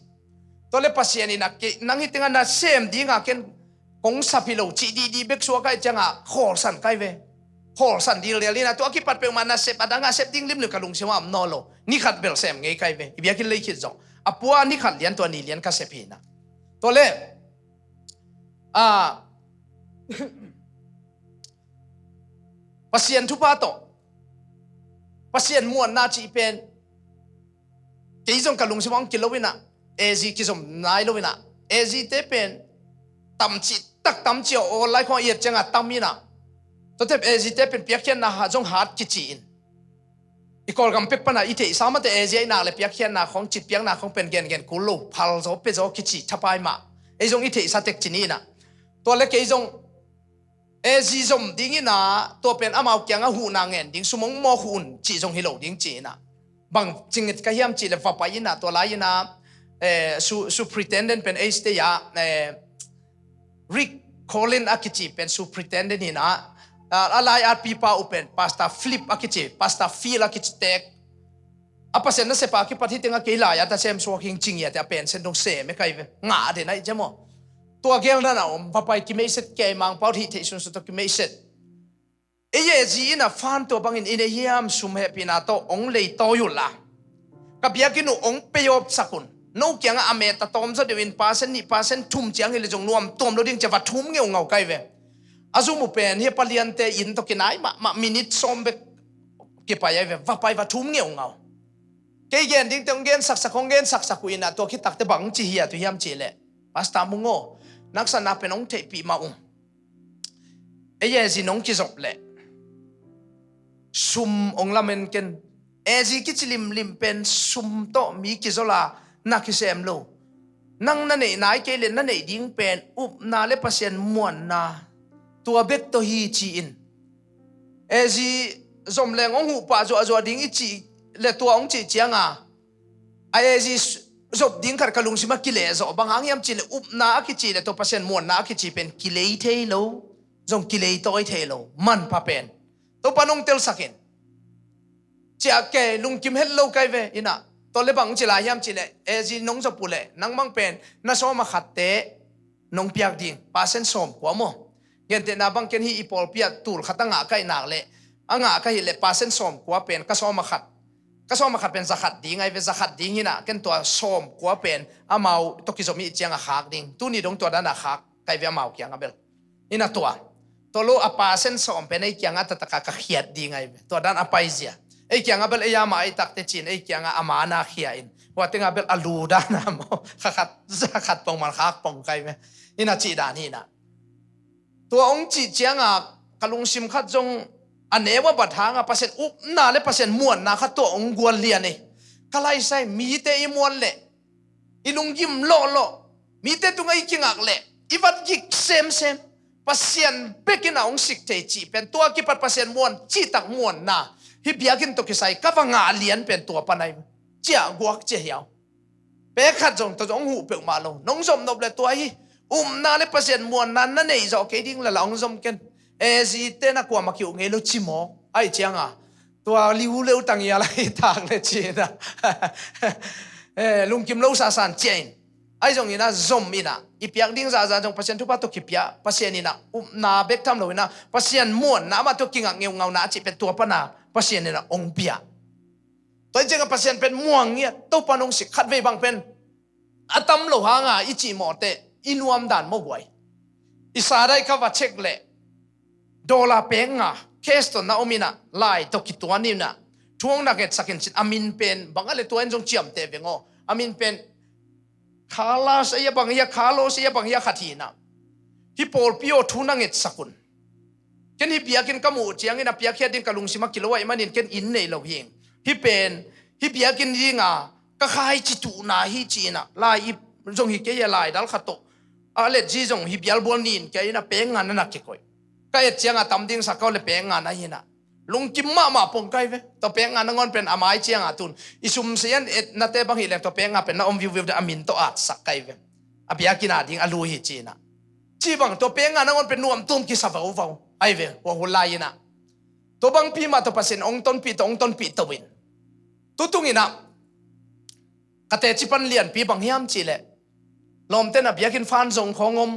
Tua le Pasian in a kei nang hi tengah na sem dingah ken kong sap hi lo cih dihdih bek suak ahih ciangah khawlsan kai ve. Khawlsan dildel inah tua kipat peuhmah na sep a dangah sep ding limlim ka lungsimah om nawn lo. Ni khat bel sem ngei kai ve. I biakinn lei khit zong a pua ni khat lian tua ni lian ka sep hi inah. Tua le a Pasian thupha tawh Pasian muanna cih pen kei zong ka lungsim hong kilo inah A Z kizom nai lo inah A Z te pen tamcih tak tamcih a awl lai khong a iat ciangah tam inah tua tep A Z te pen piakkhiatna ha zong hat kici in i Kawlgam pek pana i theihsa mate A Z a i nak le piakkhiatna khong citpiakna khong pen gengen kul lo phal zaw pe zaw kici thapai mah ei zong i theihsa tek ci ni inah tua le kei zong A Z zom ding inah tua pen amau kiangah huhna ngen ding sum hong mawk uh un cih zong hi lo ding ci inah bang cinget ka hiam cih le va pai inah tua lai inah eh, su, superintendent pen ei state ah eh, Rick Collin a kici pen superintendent inah a, a lai arpipa uh pen Pastor Philip a kici Pastor Phil a kici tek a Pasian na sepa kipat hi tengah kei lai a ta sem suak hing cingiate a pensen dong sem e kai ve ngah den ahi cem aw. Tua gelna na om va pai kimeiset kei mangpau hih theih sunsun tawh kimeiset. Ei e zi in a fan tua bangin in ei hiam sum hehpihna tawh ong leitawi uh la ka biakinn uh ong pay off sak un. No kiangah a met a tawm zaw deuh in percent nih percent thum ciang hi le zong nuam tuam lo ding cia va thum ngeungau kai ve. A zum uh pen hi a paliante inn tawh kinai mahmah minute sawm bek kipai ai ve va pai va thum ngeungau. Kei gen dingte hong gen saksak hong gen saksak uh inah tua khitakte bang ci hiat uh hiam cih leh Pastor Mung aw, naksatna pen hong theihpih mah ung. Ei e zi nong kizop leh sum hong lamen ken. E zi kici limlim pen sum tawh mi kizola na kisem lo. Nang na neih nai kei le na neih ding pen upna le Pasian muanna tua bek tawh hi ci-in. E zi zom leng hong huh pah zuahzuah ding i cih le tua hong cih cianga a e zi zop ding khat ka lungsim a kileh zawh bang hang hiam cih le upna a kici le tua Pasian muanna a kici pen kilei thei lo. Zong kilei tawi thei lo manpha pen Topa nong telsakin. Ciah kei lungkim het lo kai ve inah tua le bang ci lai hiam cih le e zi nong zop uh le nang mang pen na sawm a khatte nong piak ding percent sawm kua maw? Gentehna bang ken hi i pawlpi ah tul khat a ngah ka hih nak le a ngah ka hih le percent sawm kua pen ka sawm a khat ka sawm a khat pen za khat ding ai ve za khat ding hinah ken tua sawm kua pen amau tawh kizom ih ciang a khak ding tuni dong tua dan a khak kai ve amau kiang a bel. Ina tua tua lo a percent sawm pen ei kiangah tataka ka khiat ding ai ve tua dan a paizia. Ei kiangah bel ei ama ei takte cin ei kiangah ama na khia in hua tengah bel a lu dan a maw kha khat za khat pong man khak pong kai ve. Ina cih dan hinah tua hong cih cianga ka lungsim khat zong a neu a bat hanga Pasian upna le Pasian muanna khat tua hong gual lian ei. Ka laisai mite i muan leh i lunggim lawhlawh mite tungah i kingak leh i vat gik semsem Pasian bekin a hong sik thei cih pen tua kipat Pasian muan cihtak muanna hi biakinn tawh kisai ka va ngah lian pen tua panai ciah guak cia hiau. Pek khat zong tawh zong hong huh peuhmah lo nong zom nop le tua hi. Upna le Pasian muanna na neih zawh kei ding lala hong zom ken. E zite na kuamah kiuh ngei lo cimawk aih cianga tua liu leu tangia la hi tak le cina. Lungkim lo sasan ciah in aih zong ina zom ina i piak ding zahzah zong Pasian thupha tawh kipia Pasian ina upna bek tham lo ina Pasian muanna amah tawh kingak ngeungauna a cih pen tua pana Pasian ina ong pia. Tua i cianga Pasian pen muang ngiat Topa nong sik khat vei bang pen a tam lo hanga i cih mawhte i nuam dan mawguai. I sa dai ka va cek leh dollar peng nga cash tawh na om ina lai tawh kituan ina thu hong na ngetsak in cin a min pen bang a le tua in zong ciamteh veng aw a min pen Carlos ei a bang hi a Carlos ei a bang hi a khat hi ina hi pawlpi aw thu na ngetsak un. Ken hi biakinn ka muh ciangin a piakkhiat ding ka lungsim a kilo ahih manin ken inn nei lo hing hi pen hi biakinn dinga ka khai ci tuhna hi ci ina lai i zong hi kei a lai dal khat tawh a let zi zong hi bialbual nin kei ina peng nga na nak kikoih ka et cianga tam ding sa kau le peng nga na hi ina lungkim mahmah pong kai ve. Tua peng nga nangawn pen a mai cianga tun i sum sian et nate bang hi leng tua peng nga pen na om viuviu de a min tawh atsak kai ve. A biakinn a ding a lui hi ci ina ci bang tua peng nga nangawn pen nuam tuam kisa vauvau ai ve hua hun lai ina tua bangpi mah tua Pasian ong tonpih tawh ong tonpih to in tutung ina ka teci pan lianpi bang hiam cih leh Lawmte na biakinn fan zong khawng om.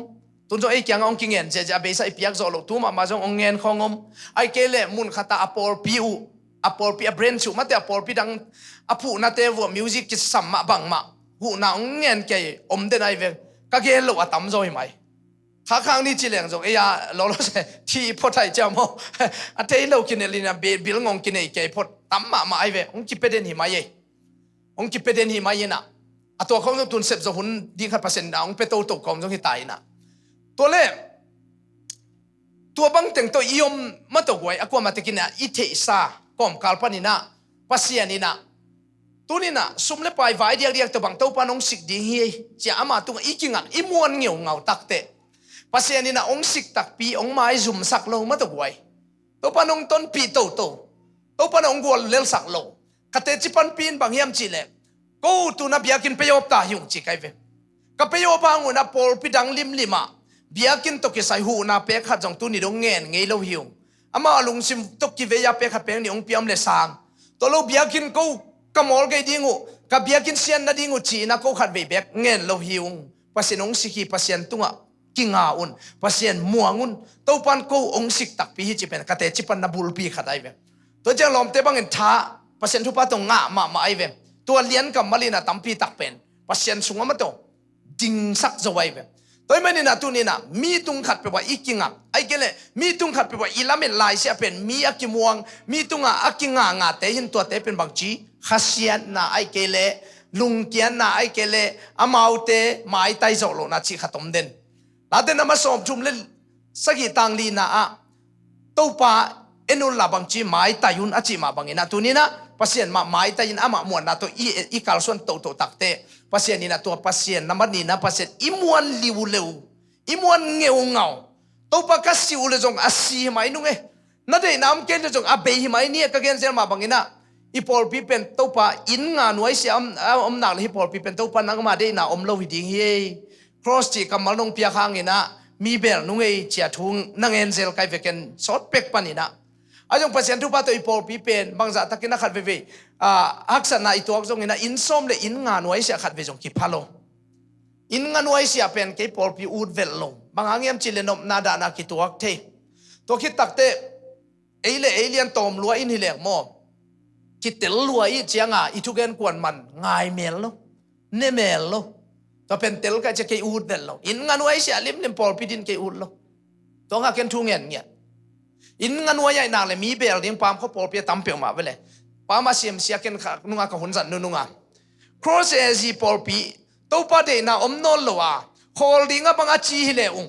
Tun zong ei kiangah hong kingen ziahziah a beisa i piak zawh loh tu mahmah zong hong ngen khawng om. Ahih kei leh mun khatah a pawlpi uh, a pawlpi a branch uh, mate a pawlpi dang a phuhnate vuah music kisam mah bangmah huhna hong ngen kei om den ahi ve. Ka gen loh a tam zaw hi mai. Kha khang ni ci leng zong ei a lawlaw se thi phot hai cia maw? A thei lo kinel in a bil ngong kinei kei phot tam mahmah ahi ve. Hong kipia den hi mai ei. Hong kipia den hi mai inah. A tua khawng zong tun sep zawh hun ding khat Pasian inah hong pia toto kawm zong hi ta inah. Tua le tua bang teng tawh i om mah tawh guai a kuamah tekinah i theihsa kawmkal paninah Pasian inah tuninah sum le pai vai diakdiak tawh bang Topa nong sik ding hi cia amah tungah i kingak i muan ngeungau takteh Pasian inah hong sik takpi hong maizumsak lo mah tawh guai. Topa nong tonpih toto. Topa nong guallelsak lo. Ka teci panpi in bang hiam cihleh ko tuna biakinn pei awp ta hi ung ci kai ve. Ka pei awp hang unah pawlpi dang limlimah biakinn tawh kisai huhna pek khat zong tuni dong ngen ngei lo hi ung. Amah a lungsim tawh kivei a pek khat pek nih hong pia om le sang. Tua lo biakinn ko ka mawl kei ding uh, ka biakinn sian nading uh ci-inah ko khat vei bek ngen lo hi ung. Pasian hong sik hi, Pasian tungah kinga un, Pasian muang un. Topan ko hong sik takpi hi ci pen ka teci pan na bulpi khat ahi ve. Tua ciang lawmte bangin tha Pasian thupha tawh ngah mahmah ahi ve. Tua lian kammal inah tampi tak pen Pasian sungah mah tawh dingsak zo ahi ve. Tua ahih maninah tuninah mi tung khat peuhah i kingak, ahih kei leh mi tung khat peuhah i lamet laisiah pen mi a kimuang, mi tungah a kingangate hin tuate pen bangci khasiatna ahih kei leh lungkiatna ahih kei leh amaute maitai zawh lohna cih khat om den. Late nama sawmthum le sagih tang lina ah Topa en unla bangci maitai un a cih mah banginah tuninah Pasian mah maitai in amah muanna tawh i, i kalsuan toto takte Pasian inah tua Pasian na matnina Pasian i muan liuleu, i muan ngeungau. Topa ka si uh le zong a si hi mai nung e. Na deihna om kei le zong a bei hi mai ni a ka genzel mah banginah i pawlpi pen Topa inn nga nuaisia om, a om nak le hi pawlpi pen Topa nangma deihna om lo hi ding hi ei. Cross cih kammal nong piak hanginah mi bel nung ei cia thu na ngen zel kai ve ken sawt pek paninah. A zong Pasian thupha tawh i pawlpi pen bangzah takin a khat veivei a haksatna i tuak zonginah inn sawm le inn nga nuaisia khat vei zong kipha lo. Inn nga nuaisia pen kei pawlpi ut velh lo. Bang hang hiam cihleh nopna dahna kituak thei. Tua khit takte ei le ei lian tawm lua in hi leng maw? Kitel lua ih cianga i thugen kuan man ngai mel lo, ne mel lo. Tua pen tel ka cia kei ut velh lo. Inn nga nuaisia limlim pawlpi din kei ut lo. Tua nga ken thu ngen ngiat. Inn nga nuai aih nak le mi bel ding Paam khua pawlpi a tam peuhmah vele. Paam a siamsia ken kha nunga ka hun zat nununga Cross A Z pawlpi Topa deihna om nawn lo a khawl dingah bang a ci hi le ung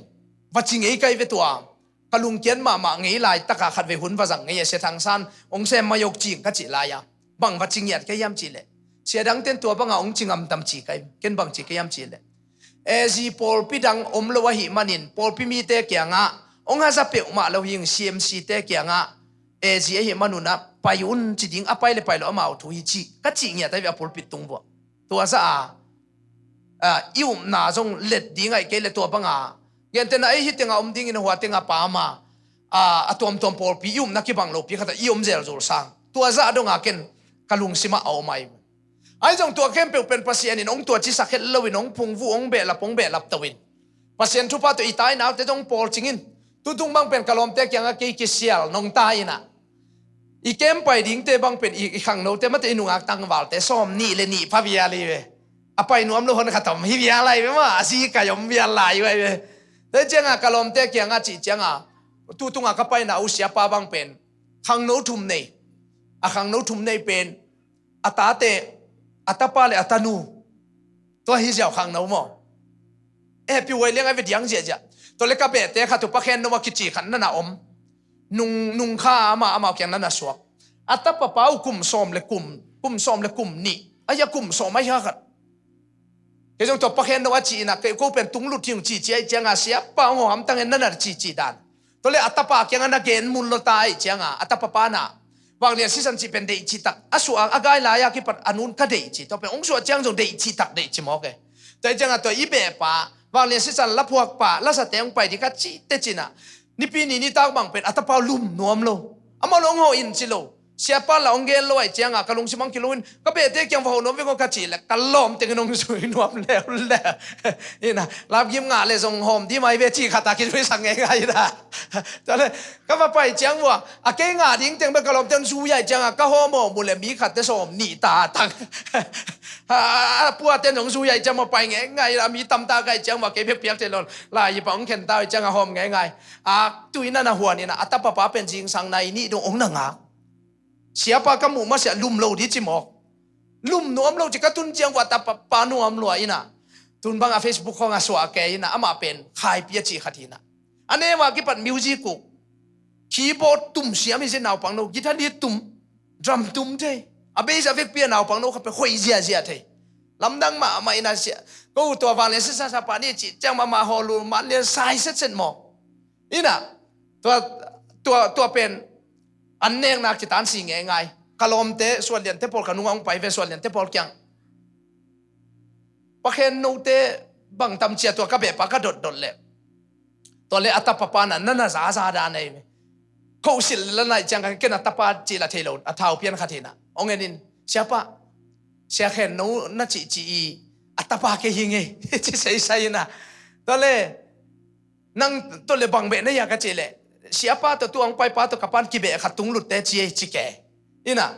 va ci ngei kai ve tua. Ka lungkiat mahmah ngei laitaka khat vei hun va zang ngei a Sia Thang San hong sem mai awk cing ka cih lai-a bang va ci ngiat ka hiam cihleh sia dangten tua banga hong ci ngamtam ci ka hi. Ken bang ci ka hiam cihleh A Z pawlpi dang om lo ahih manin pawlpi mite kiangah hong haza peuhmah lo hi ing. C M C te kiangah A Z ahih manunah pai un ci ding a pai le pai lo amau thu hi ci ka cih ngiat ahi ve a pulpit tung buah. Tua za a a, i upna zong let ding aih kei le tua banga. Gentehna ei hi tenga om dingin a hua tenga Paam a, a, a tuamtuam pawlpi i upna kibang lopi khata i om zelzul sang. Tua zah donga ken ka lungsimah a om ahi. Ahi zong tua khempeuh pen Pasian in hong tuacisak het loin hong phungvuh hong behlap hong behlap toin Pasian thupha tawh i tainaute zong pawl cingin tutung bang pen ka lawmte kiangah kei kisial nong ta inah. I kem pai dingte bang pen i, i khangnote mate i nungak tangvalte sawm nih le nih pha vial hi ve. A pai nuam lo hon khat om hi vial ahi ve maw, a zi kai om vial lai uh ahi ve. Tua cianga ka lawmte kianga cih cianga tutunga ka paina uh siapa bang pen khangno thum nei. A khangno thum nei pen a tate, a tapa le a tanu. Tua hi ziau khangno maw? E pi huai liang a ve diang ziahziah. Tua le ka behte khat uh pakhen no a kici khat nana om. Nung, nung kha ama, amau kiang nana suak. A tapa pa uh kum sawm le kum, kum sawm le kum nih. Ahi a kum sawm ahi kha khat. Kei zong tua pakhen no a ci inah kei ko pen tunglut hi ung ci ci ahi cianga siapa hong hawhamtang hen nana ci ci dan. Tua le a tapa kiangah na gen mun lo ta aih cianga a tapa pana vanglian sisan cih pen deihcih tak a suah a gai lai-a kipat a nun ka deihcih tua pen hong suah ciang zong deihcih tak deihcih mawk e. Tua aih cianga tua i behpa vanglian sisan laphuakpa lasate hong pai ding ka cih tecina nipi ni nitak bang pen a tapa uh lum nuam lo. Amau lo hong hawh in ci lo. Siapa la hong gen lo ahih cianga ka lungsim hong kilungin, ka behte kiang va hawh nuam veng aw ka cih leh ka lawm tengin hong zui nuam leuleu. Ina, lapgim ngah leh zong hawm dih mai ve cih khat a kizui sak ngeingai ina. Tua leh ka va pai ciang vua a kei ngah ding teng bek ka lawm teng zui ahih cianga ka hawm hawm uh leh mi khatte sawm nih ta tang. A puate zong zui ahih ciang maw pai ngeingai ina, mi tamta ka hih ciang vua kei bek piak thei lo. Lai i pa hong khen ta ahih cianga hawm ngeingai. A tui na na huan ina, a tapapa pen zingsang nai nih dong hong na ngak. Siapa ka muh masiah lum lo dih ci mawk. Lum nuam lo ci ka tun ciang vua tapapa nuam lua ina. Tun bang a Facebook khawng a suah a kei ina, amah pen Khaipi a cih khat ina. A neu a kipat music uh, keyboard tum siam hi zia naupang no, guitar lead tum, drum tum thei. A bass a vekpi a naupang no khat pen hoih ziazia thei. Lamdang mahmah ina sia. Ko tua vanglian sisasa pa ni cih ciang mahmah hawl uh, manlian sai setset mawk. Ina, tua, tua, tua pen an nekna kitansi ngeingai. Ka lawmte, suanliante pawl ka nungah hong pai ve, suanliante pawl kiang. Pa khen note bang tam cia tua ka behpa ka dotdot leh. Tua leh a tapapa na, na na zaza dan ei ve. Ko silh le la naih ciang ka ken a tapa cih la thei lo, a thau pian khat hi na. Hong en in, siapa, sia khen no na cih cih i, a tapa kei hi ngei. Ci seisai ina. Tua leh, nang tawh le bang beh na hia ka cih leh, siapa tawh tu hong paipa tawh ka pan kibeh khat tung lutte ci ei ci ke. Ina,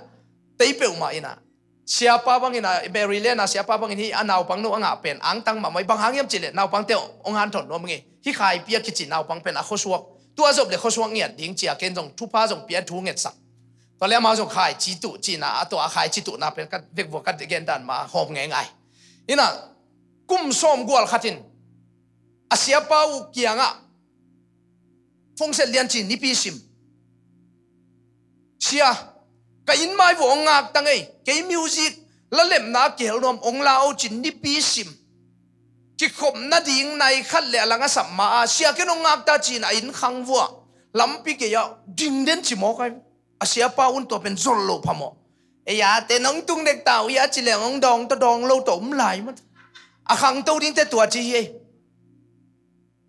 tei peuhmah ina. Siapa bangin a, Maryland a siapa bangin hi a naupang no a ngah pen angtang mahmah i bang hang hiam cih leh naupangte hong hanthawn nuam ngei. Hi Khaipi a kici naupang pen a khuasuak. Tua zop le khuasuak ngiat ding cia ken zong thupha zong pia thu ngetsak. Tua le amau zong khaici tuh cihna, a tua a khaici tuhna pen ka vekvua ka gen dan mah hawm ngeingai. Ina, kum sawm gual khatin a siapa uh kiangah phone set lian ci nipi sim. Sia, ka inn mai vua hong ngakta ngei, kei music la lemna a kihel nuam hong la o ci nipi sim. Kikhopna ding nai khat le a lang a sap ma a, sia ken hong ngakta ci-in a inn khang vua lampi kei ah ding den ci mawk ai. A siapa un tua pen zolh loh phamawh. Ei a te nong tung dek ta uh hia ci leng hong dawng tawh dawng lo tawh um lai mah. A khangto dingte tua ci hi ei.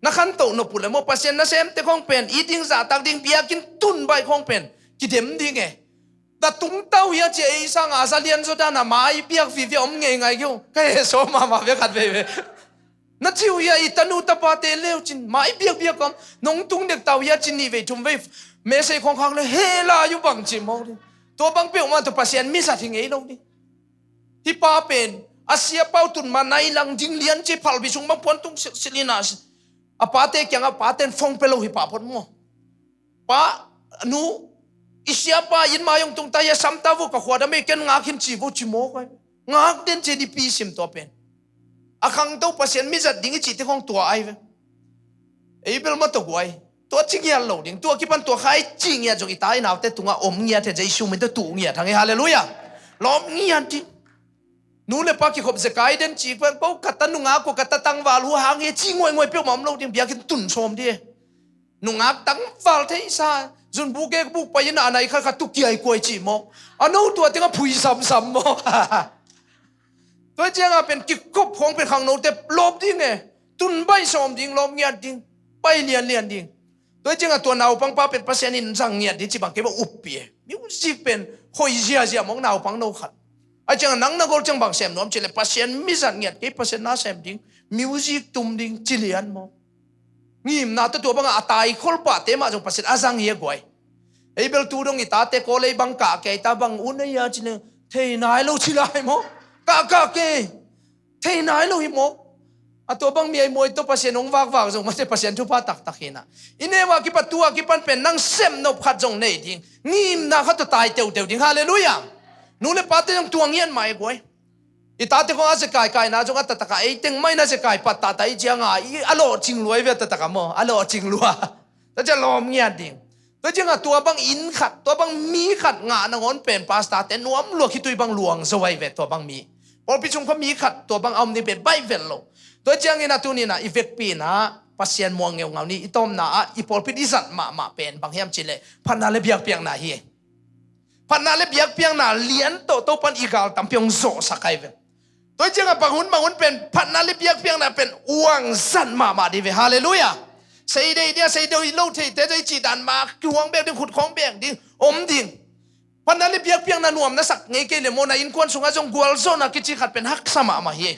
Na khantoh nop uh le maw, Pasian nasemte khawng pen it ding, zahtak ding, biakinn tun baih khawng pen kidem ding e. Na tungtau hia cia ei sanga a za lian zaw dana mai biak vive om ngeingai keu. Ka hehsawm mahmah ve khat veve. Na ciu hia i tanu tapate leu cin mai biakbiak om, nong tung dek tau hia cin nih vei thum vei mesei khawng khak le he lai uh bang ci mawk ding. Tua bang peuhmah tawh Pasian mizat hi ngei lo ding. Hih pa pen a siapa uh tun ma nai lang ding lian ci phalbi sung bang puan tung silhsilh ina a pate kiangah paten fong pe lo hi pa phot maw? Pa, nu, i siapa inn mai hong tung ta hia, sam ta vo, ka khua dam ei, ken ngak hin ci vo ci mawk ai. Ngak den ci nipi sim tua pen. A khangto Pasian mizat ding i cihte khawng tua ai ve. Ei bel mah tawh guai. Tua ci ngiat lo ding. Tua kipan tua khaici ngiat zong i ta i naute tungah om ngiat he, Jesu min tawh tuh ngiat hang e. Halleluiah. Lawm ngiat ding. Nu le pa kikhop zekai den ci pen ko ka ta nungak ko ka ta tangval hu hang hi ci nguainguai peuhmah om lo ding, biakinn tun sawm dih e. Nungak tangval theihsa zunbuk e buk pai ina a nai khat khat tu kiai kuai ci mawk. A no tua tengah phui samsam mawk. Tua ciangah pen kikhop khawng pen khangnote lawp ding e. Tun baih sawm ding, lawp ngiat ding, pai lianlian ding. Tua ciangah tua naupang pa pen Pasian in zang ngiat ding ci bang kei bang uppi e. Music pen hoih ziazia mawk naupang no khat. A ciangah nang na gol ciang bang sem nuam ci le Pasian mizat ngiat kei, Pasian na sem ding, music tum ding ci lian mawk. Ngimna tawh tua bangah a taikhol pahte mah zong Pasian a zang hi a guai. Ei bel tu dong i tate kawl ei bang kah kei ta bang un a hia ci le thei nai lo ci lai mawk. Kah kah kei. Thei nai lo hi mawk. A tua bang mi ai muai tawh Pasian hong vakvak zong mate Pasian thupha taktak hi na. I neu a kipat tu a kipan pen nang sem nop khat zong nei ding. Ngimna khat tawh tai teuteu ding. Halleluiah. Nu le pate zong tua ngian mai guai. I tate khawng a zekai kaina zong a taktak a ei teng mai na zekai pat tata i cianga i a lawhcing lua i ve a taktak a maw. A lawhcing lua. Tua ciang lawm ngiat ding. Tua ciangah tua bang inn khat, tua bang mi khat ngah nangawn pen pastor te nuam lua khitui bang luang zo ai ve tua bang mi. Pawlpi sung kha mi khat tua bang a om ding pen baih vel lo. Tua ciangin a tuninah i vekpi inah Pasian muang ngeungau ni. I tawpna ah i pawlpi i zat mahmah pen bang hiam cihleh phatna le biakpiakna hi. Phatna le biakpiakna lian tawh Topan i gal tampi hong zawhsak ai ve. Tua ciangah bang hun bang hun pen phatna le biakpiakna pen uang zat mahmah dih ve. Halleluiah. Sei deih dia, sei deih lo theite, deih cih dan ma kihuang bek ding, khut khawng bek ding om ding. Phatna le biakpiakna nuam na sak ngei kei le maw, na innkuan sungah zong gualzawhna kici khat pen haksa mahmah hi.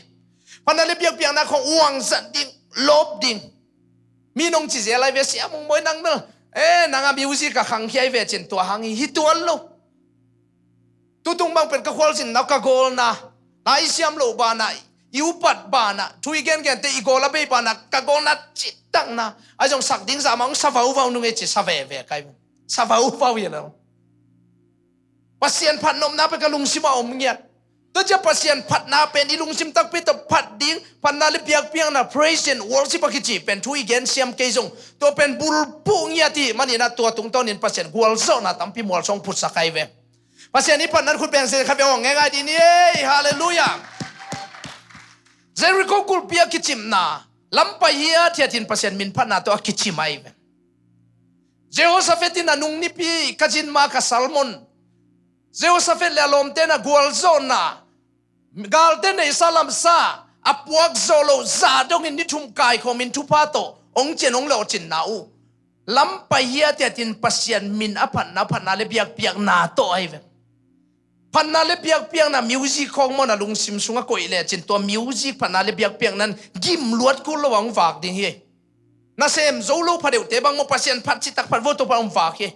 Phatna le biakpiakna khawng uangzat ding, lawp ding. Mi nong ci zel lai ve, Sia Mung Bawi, nang bel, eh, nang a music a khangkhia hi ve cin, tua hang hi, hi tuan lo. Tutung bang pen ka khualzinna, ka gawlna, na i siam loh banah, i upat banah, thu i gengente i gawl a bei banah ka gawlna citakna, a zong sak ding zah mah hong sa vauvau nung e ci, sa veve kai. Sa vauvau hi lo. Pasian phatnopna pen ka lungsim ah om ngiat. Tua ciang Pasian phatna pen i lungsim takpi tawh phat ding, phatna le biakpiakna, praise and worship a kici pen thu i gen siam kei zong, tua pen bulphuh ngiat hi maninah tua tungtawnin Pasian gualzawhna tampi mualsuang phutsak ai ve. Pasian i phatna khut beng se kha ve awng ngai ngai dih ni ei, halleluiah. Jericho kulhpi a kicimna, lam pai hiathiatin Pasian min phatna tawh a kicim ai ve. Jehoshaphat in a nung nipi, ka zinma ka Salmon, Jehoshaphat le a lawmte na gualzawhna, galte neihsa lamsa a puak zawh loh zah dongin ni thum kaikhawmin thupha tawh hong cian hong lawhcinna uh, lam pai hiathiatin Pasian min a phatna, phatna le biakpiakna tawh ai ve. Phatna le biakpiakna music khawng maw na lungsim sungah koih lecin tua music phatna le biakpiakna in gimluat kul lo a hong vak ding hi. Nasem zo lo pha deuhte bang maw Pasian phat citak phat vo tua phat hong vak hi.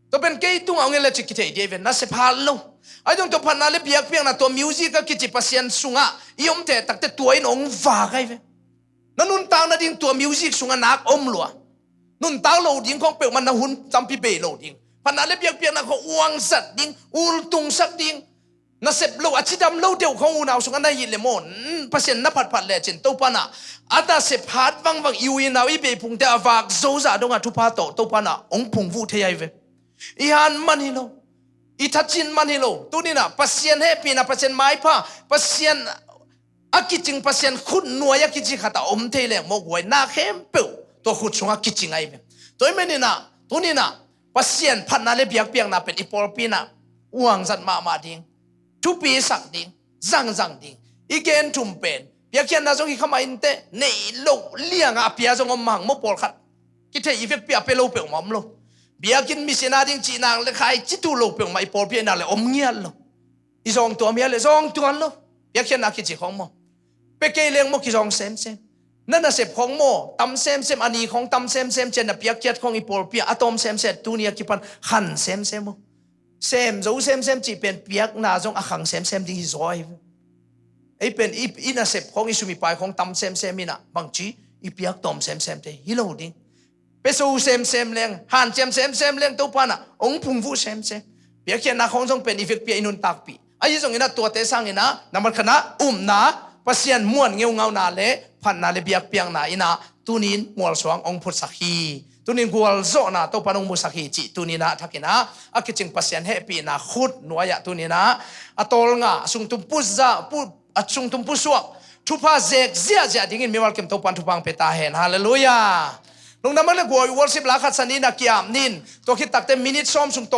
Tua pen kei tungah hong en le ci kithei dih ai ve, nasep hat lo. Ai dong tua phatna le biakpiakna tua music a kici Pasian sungah i om theh takte tua in hong vak ai ve. Na nuntak nading tua music sungah nak om lua. Nuntak lo ding khawng peuhmah na hun tampi bei lo ding. Phatna le biakpiakna khawng uangzat ding, ultungsak ding. Nasep lo, a cidam lo deuh khawng unau sungah na hih le maw, mm, Pasian na phatphat lecin Topa na a nasep hat vangvang i u i nau i beiphungte a vak zo zah dongah thupha tawh Topa na hong phungvuh thei ai ve. I han man hi lo. I thacin man hi lo. Tuninah Pasian hehpihna, Pasian maipha, Pasian a kicing, Pasian khutnuai a kici khat a om thei leng maw guai, na khempeuh tua khut sungah kicing ai ve. Tua i meninah tuninah Pasian phatna le biakpiakna pen i pawlpi inah uangzat mahmah ding, thupi sak ding, zangzang ding. I gen thum pen piakkhiatna zong hi khamah inteh, neih loh liangah a pia zong om mahang maw pawlkhat. Kithei i vekpi a pia lo peuhmah om lo. Biakinn mission a ding cihnak le khai citu lo peuhmah i pawlpi a inak le om ngiat lo. I zawng tuam hial le zawng tuan lo. Piakkhiatna kici khawng maw, pia kei leng maw kizawng semsem. Na nasep khawng maw tam semsem, a ni khawng tam semsem cian na piakkhiat khawng i pawlpi a a tawm semsem, tuni a kipan khan semsem maw. Sem zo semsem cih pen piakna zong a khang semsem ding hi zaw ai ve. Ei pen i, i nasep khawng, i sum i pai khawng tam semsem inah bangci i piak tawm semsem te hi lo ding. Pia zo semsem leng, hanciam semsem leng Topa inah hong phungvuh semsem. Piakkhiatna khawng zong pen i vekpi a i nuntakpih. Ahi zong inah tuate sang inah nambat khatna upna, Pasian muan ngeungauna le phatna le biakpiakna inah tunin mualsuang hong phutsak hi. Tunin gualzawhna Topa in hong musak hi cih tuninah thakinah a kicing Pasian hehpihna khut nuai-ah tuninah a tawlnga a sungtum puza pu a sungtum pusuak thupha zek ziahziah dingin mimal kim Topa in thupha hong pia ta hen. Halleluiah. Lungdam le guai, worship la khat sa ni, na kiam nin. Tua khit takte minute sawm sung tawl